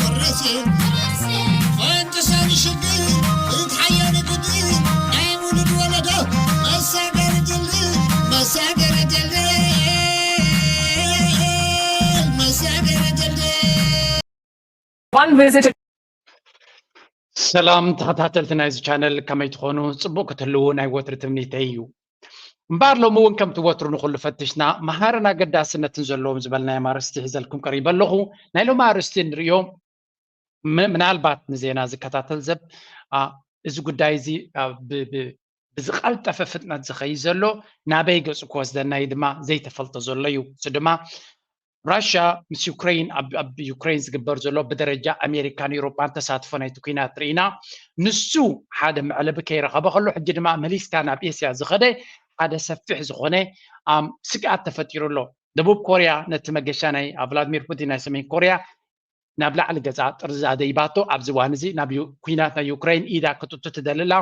ወረሴ ወንጭሰን ሽግር እትሓየኒ ግዲ ናይ ውሉድ ወለዶ መሳገሪ ድልድል መሳገሪ ድልድል መሳገሪ ድልድል One visit ሰላም ተኸታተልቲ ናይዚ ቻነል፣ ከመይ ትኾኑ? ጽቡቕ ክትህልዉ ናይ ወትሪ ትምኒተይ እዩ። እምበኣር ሎሚ እውን ከምቲ ወትሩ ንኹሉ ፈቲሽና መሃርን ኣገዳስነትን ዘለዎም ዝበልናዮም ኣርእስቲ ሒዘልኩም ቀሪበ ኣለኹ። ናይ ሎሚ ኣርእስቲ ንርእዮ ም- ምናልባት ንዜና ዝከታተል ሰብ ኣ፣ እዚ ጉዳይ እዚ ኣ፣ ብ- ብ- ብዝቐልጠፈ ፍጥነት ዝኸይድ ዘሎ ናበይ ገጹ ክወስደና እዩ ድማ ዘይተፈልጠ ዘሎ እዩ። እሱ ድማ ራሽያ ምስ ዩክሬን ኣብ ኣብ ዩክሬን ዝግበር ዘሎ ብደረጃ ኣሜሪካን ኤውሮጳን ተሳትፎ ናይቲ ኲናት ርኢና ንሱ ሓደ መዕለቢ ከይረኸበ ከሎ ሕጂ ድማ መሊስካ ናብ ኤስያ ዝኸደ ሓደ ሰፊሕ ዝኾነ ኣም፣ ስግኣት ተፈጢሩ ኣሎ። ደቡብ ኮርያ ነቲ መገሻ ናይ ቭላድሚር ፑቲን ናይ ሰሜን ኮርያ ናብ ላዕሊ ገጻ ጥርዛ ደይባቶ ኣብዚ እዋን እዚ ናብ ዩ- ኲናት ናይ ዩክሬን ኢዳ ክትእቱ ትደሊ ኣላ።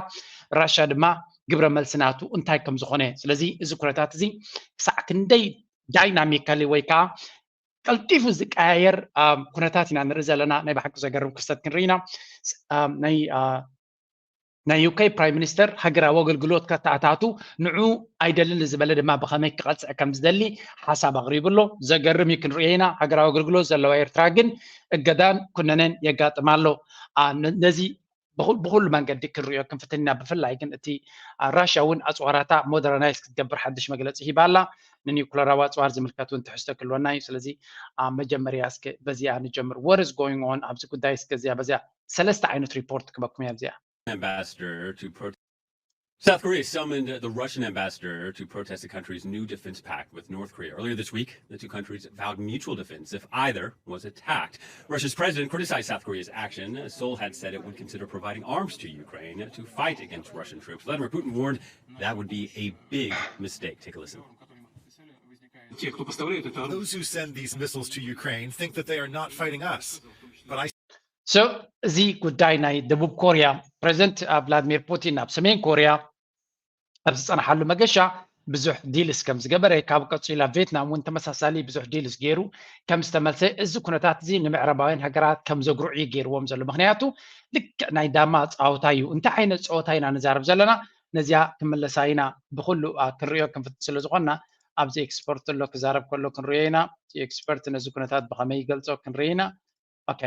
ራሽያ ድማ ግብረ መልሲ ናቱ እንታይ ከም ዝኾነ። ስለዚ እዚ ኩነታት እዚ ክሳዕ ክንደይ ዳይናሚካሊ ወይ ከዓ ቀልጢፉ ዝቀያየር ኣም፣ ኩነታት ኢና ንርኢ ዘለና። ናይ ብሓቂ ዘገርም ክስተት ክንርኢ ኢና። ስ- ኣም፣ ናይ ኣ፣ ናይ ዩኬ ፕራይም ሚኒስተር ሃገራዊ ኣገልግሎት ከተኣታቱ ንዑ ኣይደልን ዝበለ ድማ ብኸመይ ክቐፅዕ ከም ዝደሊ ሓሳብ ኣቕሪቡ ኣሎ። ዘገርም እዩ ክንርእዮ ኢና። ሃገራዊ ኣገልግሎት ዘለዋ ኤርትራ ግን እገዳን ኩነነን የጋጥማ ኣሎ። ኣ፣ ነ- ነዚ ብኹ- ብኹሉ መንገዲ ክንርእዮ ክንፍትን ኢና። ብፍላይ ግን እቲ ኣ፣ ራሽያ እውን ኣፅዋራታ ሞደርናይዝ ክትገብር ሓድሽ መግለፂ ሂባ ኣላ። ንኒውክለራዊ ኣፅዋር ዝምልከት እውን ትሕዝቶ ክህልወና እዩ። ስለዚ ኣብ መጀመርያ እስከ በዚኣ ንጀምር። What is going on ኣብዚ ጉዳይ እስከ እዚኣ በዚኣ ሰለስተ ዓይነት ሪፖርት ክበኩም እያ እዚኣ። ambassador to protest. South Korea summoned the Russian ambassador to protest the country's new defense pact with North Korea. Earlier this week, the two countries vowed mutual defense if either was attacked. Russia's president criticized South Korea's action. Seoul had said it would consider providing arms to Ukraine to fight against Russian troops. Vladimir Putin warned that would be a big mistake. Take a listen. Те, кто поставляет это оружие. Those who send these missiles to Ukraine think that they are not fighting us. But I So እዚ ጉዳይ ናይ ደቡብ ኮርያ ፕሬዚደንት ቭላድሚር ፑቲን ኣብ ሰሜን ኮርያ ኣብ ዝፀናሓሉ መገሻ ብዙሕ ዲልስ ከም ዝገበረ፣ ካብ ቀፂሉ ኣብ ቬትናም እውን ተመሳሳሊ ብዙሕ ዲልስ ገይሩ ከም ዝተመልሰ፣ እዚ ኩነታት እዚ ንምዕራባውያን ሃገራት ከም ዘጉርዕ እዩ ገይርዎም ዘሎ። ምክንያቱ ልክዕ ናይ ዳማ ፀዋታ እዩ። እንታይ ዓይነት ፀወታ ኢና ንዛረብ ዘለና? ነዚኣ ክምለሳ ኢና። ብኩሉ ኣ፣ ክንሪኦ ክንፍትን ስለ ዝኾንና ኣብዚ ኤክስፐርት ኣሎ ክዛረብ ከሎ ክንሪኦ ኢና። እቲ ኤክስፐርት ነዚ ኩነታት ብኸመይ ይገልፆ ክንርኢ ኢና። ኦኬ፣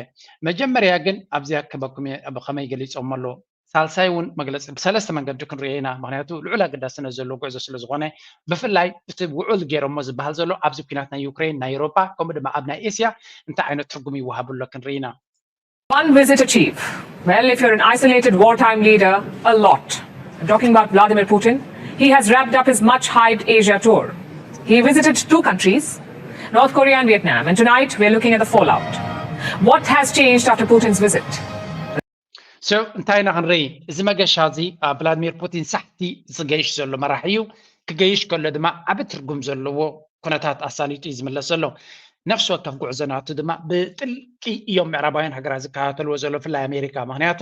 መጀመርያ ግን ኣብዚኣ ክበኩም እየ ብኸመይ ገሊፆሞ ኣለዉ። ሳልሳይ እውን መግለፂ ብሰለስተ መንገዲ ክንሪኦ ኢና። ምክንያቱ ልዑል ኣገዳስነት ዘለዎ ጉዕዞ ስለ ዝኾነ፣ ብፍላይ እቲ ውዑል ገይሮሞ ዝበሃል ዘሎ ኣብዚ ኩናት ናይ ዩክሬን፣ ናይ ኤውሮጳ ከምኡ ድማ ኣብ ናይ ኤስያ እንታይ ዓይነት ትርጉም ይወሃቡ ኣሎ ክንርኢ ኢና። One visit achieve. Well, if you're an isolated wartime leader, a lot. I'm talking about Vladimir Putin. He has wrapped up his much hyped Asia tour. He visited two countries, North Korea and Vietnam, and tonight we're looking at the fallout. What has changed after Putin's visit? So እንታይ ኢና ክንርኢ? እዚ መገሻ እዚ አ፣ ቭላድሚር ፑቲን ሳሕቲ ዝገይሽ ዘሎ መራሒ እዩ። ክገይሽ ከሎ ድማ ዓቢ ትርጉም ዘለዎ ኩነታት ኣሳሊጡ እዩ ዝምለስ ዘሎ። ነፍሲ ወከፍ ጉዕዞ ናቱ ድማ ብጥልቂ እዮም ምዕራባውያን ሃገራት ዝከታተልዎ ዘሎ፣ ብፍላይ ኣሜሪካ። ምክንያቱ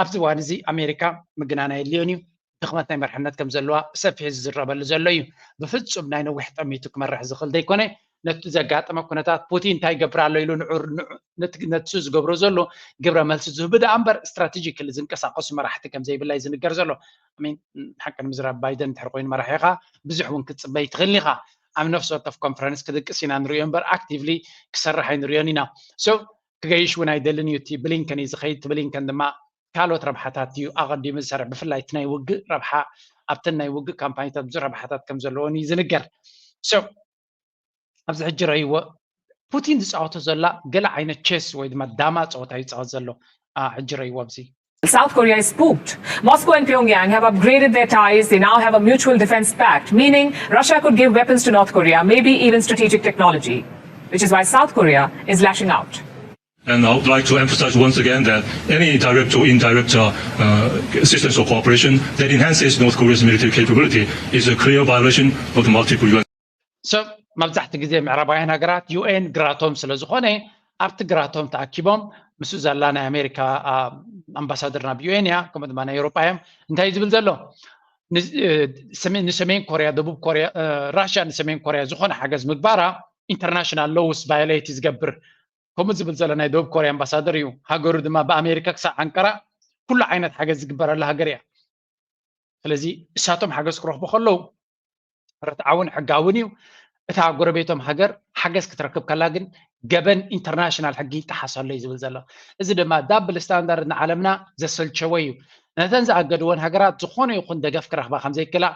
ኣብዚ እዋን እዚ ኣሜሪካ ምግናን ኣየድልዮን እዩ። ድኽመት ናይ መርሕነት ከም ዘለዋ ብሰፊሑ ዝዝረበሉ ዘሎ እዩ። ብፍጹም ናይ ነዊሕ ጠሚቱ ክመርሕ ዝኽእል ዘይኮነ፣ ነቲ ዘጋጠመ ኩነታት ፑቲን እንታይ ይገብር ኣሎ ኢሉ ንዑር ንዑ- ነቲ ነቲ ዝገብሮ ዘሎ ግብረ መልሲ ዝህቡ ደኣ እምበር ስትራቴጂካሊ ዝንቀሳቐሱ መራሕቲ ከም ዘይብላ እዩ ዝንገር ዘሎ። I mean፣ ሓቂ ንምዝራብ ባይደን እንድሕር ኮይኑ መራሒ ኢኻ ብዙሕ እውን ክትፅበይ ትኽእል ኢኻ። ኣብ ነፍሲ ወከፍ ኮንፈረንስ ክድቅስ ኢና ንሪኦ እምበር ኣክቲቭሊ ክሰርሕ ኣይንሪኦን ኢና። So ክገይሽ እውን ኣይደልን እዩ። እቲ ብሊንከን እዩ ዝኸይድ። እቲ ብሊንከን ድማ ካልኦት ረብሓታት እዩ ኣቐዲሙ ዝሰርሕ። ብፍላይ እቲ ናይ ውግእ ረብሓ ኣብተን ናይ ውግእ ካምፓኒታት ብዙሕ ረብሓታት ከም ዘለዎን እዩ ዝንገር። So ኣብዚ ሕጂ ረእይዎ ፑቲን ዝፃወቶ ዘላ ገለ ዓይነት ቸስ ወይ ድማ ዳማ ፀወታ ይፃወት ዘሎ። ኣ፣ ሕጂ ረእይዎ ኣብዚ South Korea is spooked. Moscow and Pyongyang have upgraded their ties. They now have a mutual defense pact, meaning Russia could give weapons to North Korea, maybe even strategic technology, which is why South Korea is lashing out. And I would like to emphasize once again that any direct or indirect uh, uh, assistance or cooperation that enhances North Korea's military capability is a clear violation of the multiple U N. So መብዛሕቲ ግዜ ምዕራባውያን ሃገራት ዩ ኤን ግራቶም ስለ ዝኾነ ኣብቲ ግራቶም ተኣኪቦም ምስኡ ዘላ ናይ ኣሜሪካ ኣ፣ ኣምባሳደር ናብ ዩ ኤን እያ፣ ከምኡ ድማ ናይ ኤውሮጳ እዮም። እንታይ እዩ ዝብል ዘሎ? ን- እ፣ ሰሜን- ንሰሜን ኮርያ፣ ደቡብ ኮርያ፣ እ፣ ራሽያ ንሰሜን ኮርያ ዝኾነ ሓገዝ ምግባራ ኢንተርናሽናል ሎውስ ቫዮሌት እዩ ዝገብር። ከምኡ ዝብል ዘሎ ናይ ደቡብ ኮርያ ኣምባሳደር እዩ። ሃገሩ ድማ ብኣሜሪካ ክሳብ ዓንቀራ ኩሉ ዓይነት ሓገዝ ዝግበረላ ሃገር እያ። ስለዚ እሳቶም ሓገዝ ክረኽቡ ከለዉ ርትዓውን ሕጋውን እዩ። እታ ጎረቤቶም ሃገር ሓገዝ ክትረክብ ከላ ግን ገበን ኢንተርናሽናል ሕጊ ይጠሓስ ኣሎ እዩ ዝብል ዘሎ። እዚ ድማ ዳብል ስታንዳርድ ንዓለምና ዘሰልቸወ እዩ። ነተን ዝኣገድወን ሃገራት ዝኾነ ይኹን ደገፍ ክረኽባ ከምዘይክእላ፣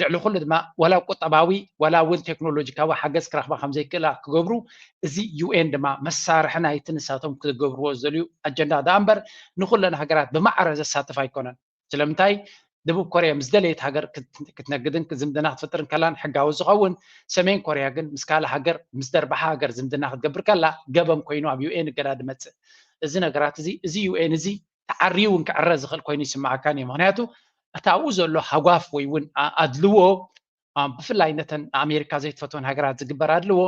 ልዕሊ ኩሉ ድማ ዋላ ቁጠባዊ ዋላ እውን ቴክኖሎጂካዊ ሓገዝ ክረኽባ ከምዘይክእላ ክገብሩ፣ እዚ ዩኤን ድማ መሳርሒ ናይቲ ንሳቶም ክገብርዎ ዝደልዩ ኣጀንዳ ደኣ እምበር ንኩለን ሃገራት ብማዕረ ዘሳትፍ ኣይኮነን። ስለምንታይ ደቡብ ኮርያ ምስ ደለየት ሃገር ክትነግድን ዝምድና ክትፈጥርን ከላን ሕጋዊ ዝኸውን፣ ሰሜን ኮርያ ግን ምስ ካልእ ሃገር ምስ ደርባሓ ሃገር ዝምድና ክትገብር ከላ ገበን ኮይኑ ኣብ ዩኤን እገዳ ድመፅእ። እዚ ነገራት እዚ እዚ ዩኤን እዚ ተዓርዩ እውን ክዕረ ዝኽእል ኮይኑ ይስምዓካን እዩ። ምክንያቱ እቲ ኣብኡ ዘሎ ሃጓፍ ወይ እውን ኣድልዎ ብፍላይ ነተን ንኣሜሪካ ዘይትፈትወን ሃገራት ዝግበር ኣድልዎ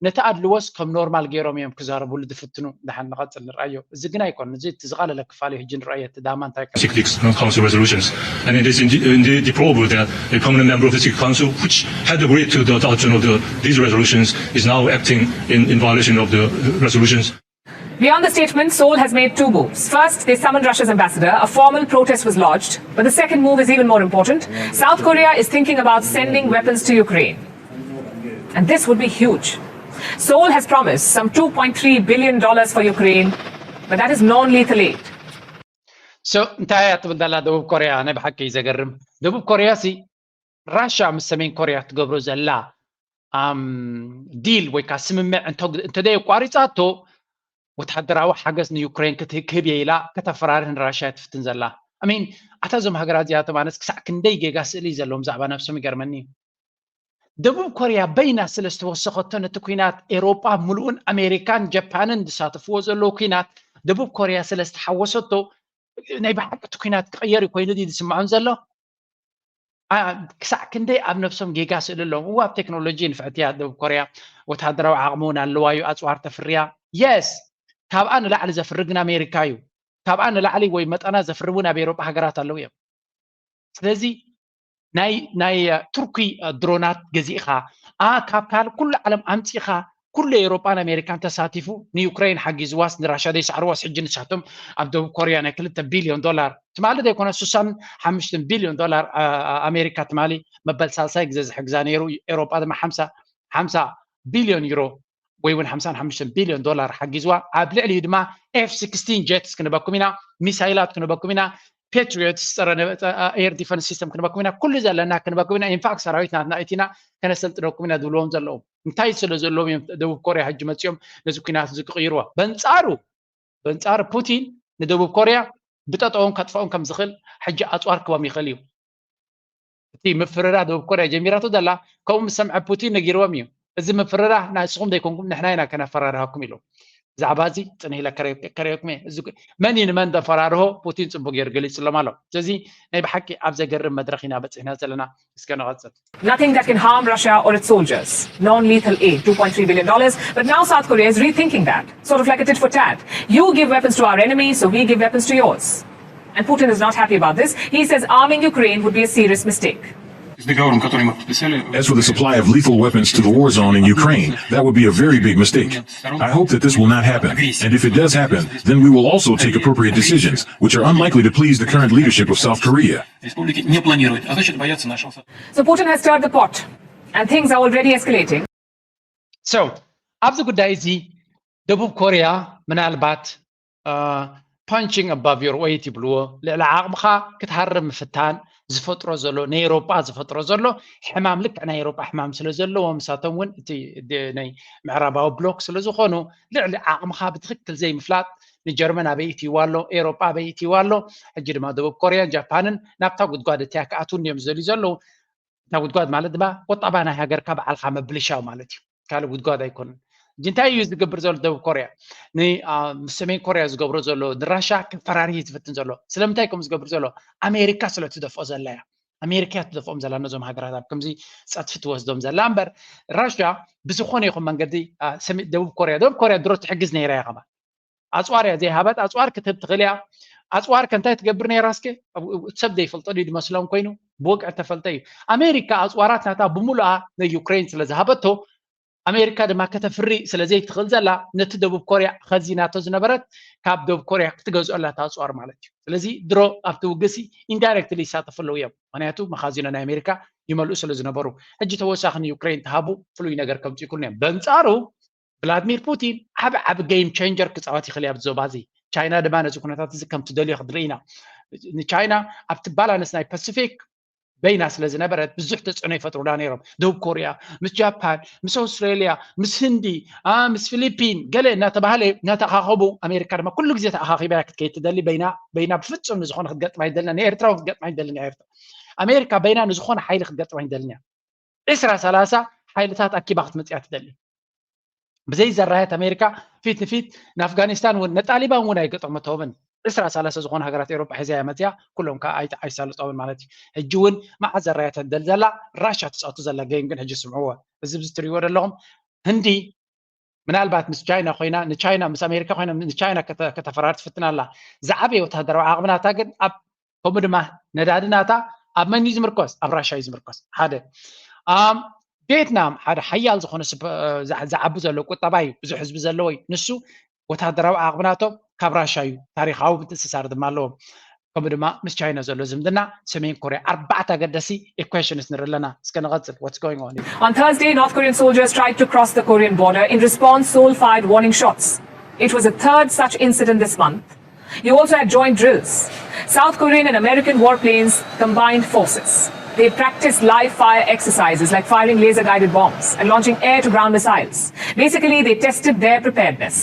ነቲ ኣድልዎስ ከም ኖርማል ገይሮም እዮም ክዛረብሉ ዝፍትኑ። ድሓን ንቐፅል ንርኣዮ። እዚ ግን ኣይኮን እዚ እቲ ዝቐለለ ክፋል እዩ። ሕጂ ንርኣዮ እቲ ዳማ እንታይ Security Council resolutions. And it is indeed, indeed deplorable that a permanent member of the Security Council, which had agreed to the adoption of the, these resolutions, is now acting in, in violation of the resolutions. Beyond the statement, Seoul has made two moves. First, they summoned Russia's ambassador. A formal protest was lodged. But the second move is even more important. South Korea is thinking about sending weapons to Ukraine. And this would be huge. Seoul has promised some two point three billion dollars for Ukraine, but that is non-lethal aid. So እንታይ እያ ትብል ዘላ ደቡብ ኮርያ? ናይ ብሓቂ እዩ ዘገርም። ደቡብ ኮርያ ሲ ራሻ ምስ ሰሜን ኮርያ ትገብሮ ዘላ ዲል ወይ ከዓ ስምምዕ እንተደይ ኣቋሪፃቶ ወተሃደራዊ ሓገዝ ንዩክሬን ክትክህብ እየ ኢላ ከተፈራርህ ንራሻ ትፍትን ዘላ። ኣሚን ኣታ እዞም ሃገራት እዚኣቶም ኣነስ ክሳዕ ክንደይ ጌጋ ስእሊ ዘለዎም ብዛዕባ ነብሶም ይገርመኒ። ደቡብ ኮርያ በይና ስለ ዝተወሰኸቶ ነቲ ኩናት ኤሮጳ ምሉእን ኣሜሪካን ጃፓንን ዝሳተፍዎ ዘለዉ ኩናት ደቡብ ኮርያ ስለ ዝተሓወሰቶ ናይ ብሓቂ እቲ ኩናት ክቕየር እዩ ኮይኑ ድዩ ዝስምዖም ዘሎ? ክሳዕ ክንደይ ኣብ ነብሶም ጌጋ ስእሊ ኣለዎም። እዋ ኣብ ቴክኖሎጂ ንፍዕቲ እያ ደቡብ ኮርያ፣ ወተሃደራዊ ዓቕሚ እውን ኣለዋ እዩ፣ ኣፅዋር ተፍሪ እያ። የስ ካብኣ ንላዕሊ ዘፍሪ ግን ኣሜሪካ እዩ። ካብኣ ንላዕሊ ወይ መጠና ዘፍሪ እውን ኣብ ኤሮጳ ሃገራት ኣለዉ እዮም። ስለዚ ናይ ናይ ቱርኪ ድሮናት ገዚእኻ ኣ ካብ ካል ኩሉ ዓለም ኣምፂእኻ ኩሉ ኤሮጳን ኣሜሪካን ተሳቲፉ ንዩክሬን ሓጊዝዋስ ንራሻ ዘይሰዕርዋስ ሕጂ ንሳቶም ኣብ ደቡብ ኮርያ ናይ ክልተ ቢልዮን ዶላር ትማሊ ዘይኮነ ሱሳን ሓሙሽተን ቢልዮን ዶላር ኣሜሪካ ትማሊ መበል ሳልሳይ ግዜ ዝሕግዛ ነይሩ ኤሮጳ ድማ ሓምሳ ሓምሳ ቢልዮን ዩሮ ወይ እውን ሓምሳን ሓሙሽተን ቢልዮን ዶላር ሓጊዝዋ ኣብ ልዕሊኡ ድማ ኤፍ ስክስቲን ጀትስ ክንበኩም ኢና ሚሳይላት ክንበኩም ኢና ፓትሪዮትስ ፀረ ኤር ዲፈንስ ሲስተም ክንበኩም ኢና ኩሉ ዘለና ክንበኩም ኢና ኢንፋክት ሰራዊት ናትና እቲና ከነሰልጥነኩም ኢና ዝብልዎም ዘለዉ እንታይ ስለ ዘለዎም እዮም ደቡብ ኮርያ ሕጂ መፂኦም ነዚ ኩናት እዚ ክቕይርዎ በንፃሩ በንፃር ፑቲን ንደቡብ ኮርያ ብጠጠዎም ከጥፍኦም ከም ዝኽእል ሕጂ ኣፅዋር ክቦም ይኽእል እዩ እቲ ምፍርራህ ደቡብ ኮርያ ጀሚራቶ ዘላ ከምኡ ምስ ሰምዐ ፑቲን ነጊርዎም እዩ እዚ ምፍርራህ ንስኹም ዘይኮንኩም ንሕና ኢና ከነፈራርሃኩም ኢሉ ብዛዕባ እዚ ፅንህ ኢለ ከረየኩም እየ መን እዩ ንመን ዘፈራርሆ ፑቲን ፅቡቅ ገይሩ ገሊፅሎም ኣሎ ስለዚ ናይ ብሓቂ ኣብ ዘገርም መድረክ ኢና በፂሕና ዘለና እስከ ንቐፅል Nothing that can harm Russia or its soldiers. Non lethal aid, two point three billion dollars. But now South Korea is rethinking that, sort of like a tit for tat. You give weapons to our enemy, so we give weapons to yours. And Putin is not happy about this. He says arming Ukraine would be a serious mistake. As for the supply of lethal weapons to the war zone in Ukraine, that would be a very big mistake. I hope that this will not happen. And if it does happen, then we will also take appropriate decisions, which are unlikely to please the current leadership of South Korea. So Putin has stirred the pot, and things are already escalating. So ኣብዚ ጉዳይ እዚ ደቡብ ኮርያ ምናልባት punching above your weight ይብልዎ ልዕሊ ዓቕምኻ ክትሃርም ምፍታን ዝፈጥሮ ዘሎ ናይ ኤሮጳ ዝፈጥሮ ዘሎ ሕማም ልክዕ ናይ ኤሮጳ ሕማም ስለ ዘለዎ ምሳቶም እውን እቲ ናይ ምዕራባዊ ብሎክ ስለ ዝኾኑ ልዕሊ ዓቕምኻ ብትክክል ዘይምፍላጥ ንጀርመን ኣበይ እትይዋ ኣሎ ኤሮጳ ኣበይ እትይዋ ኣሎ ሕጂ ድማ ደቡብ ኮርያን ጃፓንን ናብታ ጉድጓድ እትያ ክኣትው እንዲዮም ዝደልዩ ዘለዉ እታ ጉድጓድ ማለት ድማ ቁጠባ ናይ ሃገርካ በዓልካ ምብልሻው ማለት እዩ ካልእ ጉድጓድ ኣይኮነን እንጂ እንታይ እዩ ዝገብር ዘሎ ደቡብ ኮርያ ንሰሜን ኮርያ ዝገብሮ ዘሎ ንራሻ ክፈራርህ ዝፍትን ዘሎ ስለምንታይ ከም ዝገብር ዘሎ ኣሜሪካ ስለ ትደፍኦ ዘላ እያ ኣሜሪካ ትደፍኦም ዘላ ነዞም ሃገራት ኣብ ከምዚ ፀጥፊ ትወስዶም ዘላ እምበር ራሻ ብዝኾነ ይኹን መንገዲ ደቡብ ኮርያ ደቡብ ኮርያ ድሮ ትሕግዝ ነይራ እያ ከማ ኣፅዋር እያ ዘይሃበት ኣፅዋር ክትህብ ትኽእል እያ ኣፅዋር ከ እንታይ ትገብር ነይራ እስከ ሰብ ዘይፈልጦ ድዩ ዝመስሎም ኮይኑ ብወግዒ ተፈልጠ እዩ ኣሜሪካ ኣፅዋራት ናታ ብምሉኣ ንዩክሬን ስለ ዝሃበቶ ኣሜሪካ ድማ ከተፍሪ ስለ ዘይትኽእል ዘላ ነቲ ደቡብ ኮርያ ኸዚናቶ ዝነበረት ካብ ደቡብ ኮርያ ክትገዝኦ ኣላ ኣጽዋር ማለት እዩ። ስለዚ ድሮ ኣብቲ ውግእሲ ኢንዳይረክትሊ ይሳተፉ ኣለዉ እዮም። ምክንያቱ መኻዚኖ ናይ ኣሜሪካ ይመልኡ ስለ ዝነበሩ። ሕጂ ተወሳኺ ንዩክሬን ተሃቡ ፍሉይ ነገር ከምጽኡ ይክእሉ እዮም። በንጻሩ ቭላድሚር ፑቲን ዓቢ ዓቢ ጌም ቼንጀር ክጻወት ይኽእል እዩ ኣብዚ ዞባ እዚ። ቻይና ድማ ነዚ ኩነታት እዚ ከም ትደልዮ ክትርኢ ኢና። ንቻይና ኣብቲ ባላንስ ናይ ፓሲፊክ በይና ስለ ዝነበረት ብዙሕ ተጽዕኖ ይፈጥሩላ ነይሮም። ደቡብ ኮርያ ምስ ጃፓን፣ ምስ ኣውስትራልያ፣ ምስ ህንዲ፣ ምስ ፊሊፒን ገለ እናተባህለ እናተኣኻኸቡ ኣሜሪካ ድማ ኩሉ ግዜ ተኣኻኺባ ክትከይድ ትደሊ። በይና በይና ብፍጹም ንዝኾነ ክትገጥማ ይደልና ንኤርትራ ክትገጥማ ይደልና ኤርትራ። ኣሜሪካ በይና ንዝኾነ ሓይሊ ክትገጥማ ይደልና። ዕስራ ሰላሳ ሓይልታት ኣኪባ ክትመጽያ ትደሊ። ብዘይ ዘራየት ኣሜሪካ ፊት ንፊት ንኣፍጋኒስታን እውን ንጣሊባን እውን ኣይገጠመቶምን። ዕስራ ሰላሳ ዝኾኑ ሃገራት ኤሮጳ ሒዛ እያ መፅያ፣ ኩሎም ከዓ ኣይሳልጦምን ማለት እዩ። ሕጂ እውን መዓት ዘራየት ደል ዘላ ራሻ ትፃወቱ ዘላ ገይም ግን ሕጂ ስምዕዎ። እዚ ብዚ ትሪእዎ ዘለኹም ህንዲ ምናልባት ምስ ቻይና ኮይና ንቻይና ምስ ኣሜሪካ ኮይና ንቻይና ከተፈራር ትፍትን ኣላ። ዝዓበየ ወታደራዊ ዓቕምናታ ግን ኣብ ከምኡ ድማ ነዳድናታ ኣብ መን እዩ ዝምርኮስ? ኣብ ራሻ እዩ ዝምርኮስ። ሓደ ቬትናም ሓደ ሓያል ዝኾነ ዝዓቢ ዘሎ ቁጠባ እዩ፣ ብዙሕ ህዝቢ ዘለዎ እዩ። ንሱ ወታደራዊ ዓቕምናቶም ካብ ራሻ እዩ፣ ታሪኻዊ ምትእስሳር ድማ ኣለዎም። ከምኡ ድማ ምስ ቻይና ዘሎ ዝምድና ሰሜን ኮርያ ኣርባዕተ ኣገደሲ ኢኩዌሽንስ ንርኢ ኣለና። እስከ ንቐጽል። What's going on? On Thursday, North Korean soldiers tried to cross the Korean border. In response, Seoul fired warning shots. It was a third such incident this month. You also had joint drills. South Korean and American warplanes combined forces. They practiced live fire exercises like firing laser guided bombs and launching air to ground missiles. Basically, they tested their preparedness.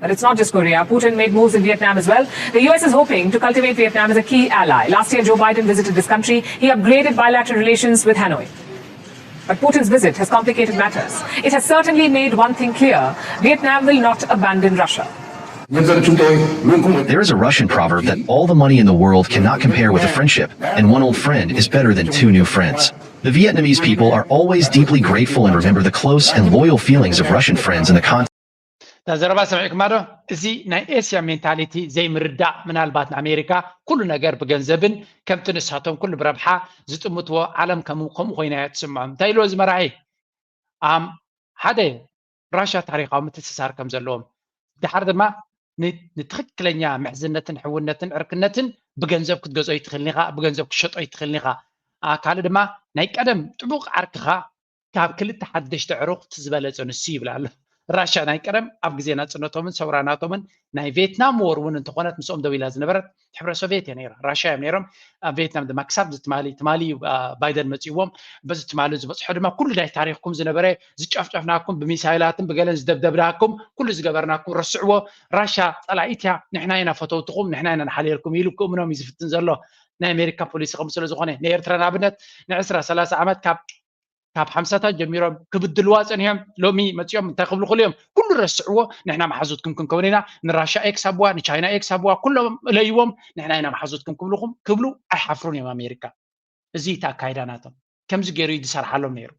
But it's not just Korea. Putin made moves in Vietnam as well. The U S is hoping to cultivate Vietnam as a key ally. Last year, Joe Biden visited this country. He upgraded bilateral relations with Hanoi. But Putin's visit has complicated matters. It has certainly made one thing clear: Vietnam will not abandon Russia. There is a Russian proverb that all the money in the world cannot compare with a friendship, and one old friend is better than two new friends. The Vietnamese people are always deeply grateful and remember the close and loyal feelings of Russian friends in the context. እታ ዘረባ ሰሚዕኩማ ዶ? እዚ ናይ ኤስያ ሜንታሊቲ ዘይምርዳእ፣ ምናልባት ንኣሜሪካ ኩሉ ነገር ብገንዘብን ከምቲ ንሳቶም ኩሉ ብረብሓ ዝጥምትዎ ዓለም ከምኡ ኮይና እያ ትስምዖም። እንታይ ኢልዎ እዚ መራሒ? ሓደ ራሻ ታሪኻዊ ምትእስሳር ከም ዘለዎም፣ ድሓር ድማ ንትኽክለኛ ምሕዝነትን ሕውነትን ዕርክነትን ብገንዘብ ክትገዝኦ ይትኽእልን ኢኻ፣ ብገንዘብ ክትሸጦ ይትኽእልን ኢኻ። ካልእ ድማ ናይ ቀደም ጥቡቕ ዓርክኻ ካብ ክልተ ሓደሽቲ ዕሩኽቲ ዝበለጸ ንሱ ይብል ኣሎ። ራሻ ናይ ቀደም ኣብ ግዜ ናጽነቶምን ሰውራ ናቶምን ናይ ቬትናም ዎር እውን እንተኾነት ምስኦም ደው ኢላ ዝነበረት ሕብረ ሶቪየት እያ ነይራ። ራሻ እዮም ነይሮም። ኣብ ቬትናም ድማ ክሳብ ዝትማሊ ትማሊ ባይደን መጺእዎም በዚ ትማሊ ዝበጽሖ ድማ ኩሉ ናይ ታሪኽኩም ዝነበረ ዝጨፍጨፍናኩም ብሚሳይላትን ብገለን ዝደብደብናኩም ኩሉ ዝገበርናኩም ረስዕዎ። ራሻ ጸላኢት እያ፣ ንሕና ኢና ፈተውትኹም፣ ንሕና ኢና ንሓልየልኩም ኢሉ ክእምኖም እዩ ዝፍትን ዘሎ። ናይ ኣሜሪካ ፖሊሲ ከም ስለ ዝኾነ ንኤርትራ ንኣብነት ንዕስራ ሰላሳ ዓመት ካብ ካብ ሓምሳታት ጀሚሮም ክብድልዋ ጸኒሖም። ሎሚ መጺኦም እንታይ ክብሉ ክእሉ እዮም? ኩሉ ረስዕዎ። ንሕና መሓዙትኩም ክንከውን ኢና። ንራሻ ኤክስ ኣብዋ፣ ንቻይና ኤክስ ኣብዋ፣ ኩሎም እለይዎም። ንሕና ኢና መሓዙትኩም ክብልኹም ክብሉ ኣይሓፍሩን እዮም ኣሜሪካ። እዚ እቲ ኣካይዳ ናቶም። ከምዚ ገይሩ እዩ ዝሰርሓሎም ነይሩ።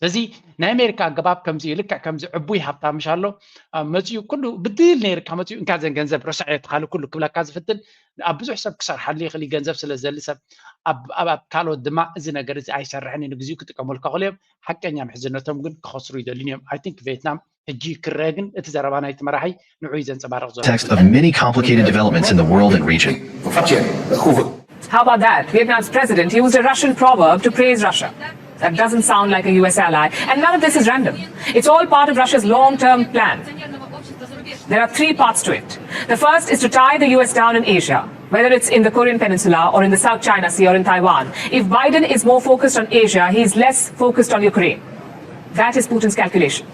ስለዚ ናይ ኣሜሪካ ኣገባብ ከምዚ እዩ። ልክዕ ከምዚ ዕቡይ ሃብታም ምሽ ኣሎ መፂኡ ኩሉ ብድል ነይርካ መፂኡ እንካ ዘን ገንዘብ ረሳዕ እየ ትኻሊ ኩሉ ክብለካ ዝፍትን ኣብ ብዙሕ ሰብ ክሰርሓሉ ይኽእል ገንዘብ ስለ ዘሊ ሰብ ኣብ ካልኦት ድማ እዚ ነገር እዚ ኣይሰርሕን እዩ ንግዚኡ ክጥቀመልካ ክእሉ እዮም። ሓቀኛ ምሕዝነቶም ግን ክኸስሩ ይደልን እዮም። I think ቬትናም ሕጂ ክረአ ግን እቲ ዘረባ ናይቲ መራሒ ንዑ እዩ ዘንፀባርቕ ዘሎ። Context of many complicated developments in the world and region. How about that? Vietnam's president used a Russian proverb to praise Russia. That doesn't sound like a U S ally. And none of this is random. It's all part of Russia's long-term plan. There are three parts to it. The first is to tie the U S down in Asia, whether it's in the Korean Peninsula or in the South China Sea or in Taiwan. If Biden is more focused on Asia, he's less focused on Ukraine. That is Putin's calculation.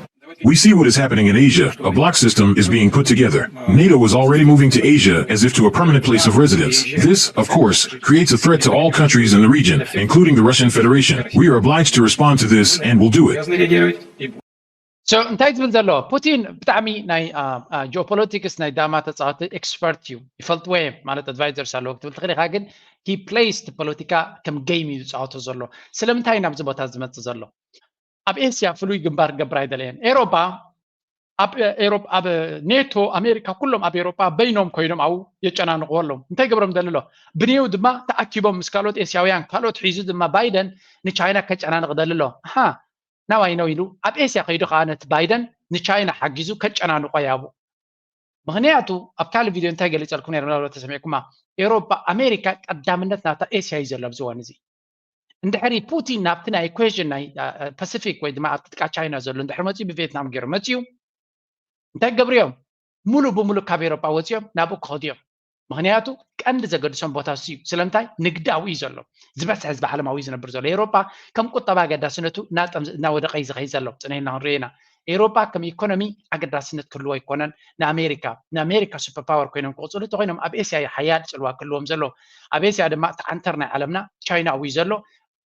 We see what is happening in Asia. A bloc system is being put together. NATO is already moving to Asia as if to a permanent place of residence. This, of course, creates a threat to all countries in the region, including the Russian Federation. We are obliged to respond to this and will do it. So እንታይ ትብል ዘሎ ፑቲን ብጣዕሚ ናይ ጂኦፖለቲክስ ናይ ዳማ ተፃወቲ ኤክስፐርት እዩ፣ ይፈልጥዎ እዮም ማለት ኣድቫይዘርስ ኣለዎ ክትብል ትኽእል ኢኻ። ግን he plays ፖለቲካ ከም ጌም እዩ ዝፃወቶ ዘሎ። ስለምንታይ ናብዚ ቦታ ዝመፅእ ዘሎ? ኣብ ኤስያ ፍሉይ ግንባር ክገብር ኣይደለየን። ኤሮፓ ኣብ ኔቶ ኣሜሪካ ኩሎም ኣብ ኤሮፓ በይኖም ኮይኖም ኣብኡ የጨናንቕዎ ኣለዉ። እንታይ ገብሮም ደሊ ኣሎ? ብኔው ድማ ተኣኪቦም ምስ ካልኦት ኤስያውያን ካልኦት ሒዙ ድማ ባይደን ንቻይና ከጨናንቕ ደሊ ኣሎ። ኣሃ ናባይ ነው ኢሉ ኣብ ኤስያ ከይዱ ከዓ ነቲ ባይደን ንቻይና ሓጊዙ ከጨናንቆ ያቡ። ምክንያቱ ኣብ ካልእ ቪድዮ እንታይ ገሊፀልኩም ነይረ፣ ምናልባት ተሰሚዕኩማ፣ ኤውሮጳ ኣሜሪካ ቀዳምነት ናታ ኤስያ እዩ ዘሎ ኣብዚ እዋን እዚ። እንድሕሪ ፑቲን ናብቲ ናይ ኢኩዌሽን ናይ ፓሲፊክ ወይ ድማ ኣብቲ ጥቃ ቻይና ዘሎ እንድሕሪ መፅኡ ብቪየትናም ገይሩ መፅኡ እንታይ ክገብሩ እዮም? ሙሉ ብሙሉ ካብ ኤውሮጳ ወፂኦም ናብኡ ክኸዱ እዮም። ምክንያቱ ቀንዲ ዘገድሶም ቦታ እሱ እዩ። ስለምንታይ? ንግዳዊ እዩ ዘሎ። ዝበዝሐ ህዝቢ ዓለማዊ እዩ ዝነብር ዘሎ። ኤውሮጳ ከም ቁጠባ ኣገዳስነቱ እናጠም- እናወደቀ እዩ ዝኸይድ ዘሎ። ፅነ ኢልና ክንሪኦ ኢና። ኤውሮጳ ከም ኢኮኖሚ ኣገዳስነት ክህልዎ ኣይኮነን። ንኣሜሪካ ንኣሜሪካ ሱፐር ፓወር ኮይኖም ክቕፅሉ እንተኮይኖም ኣብ ኤስያ እዩ ሓያል ፅልዋ ክህልዎም ዘሎ። ኣብ ኤስያ ድማ እቲ ዓንተር ናይ ዓለምና ቻይና እዩ ዘሎ።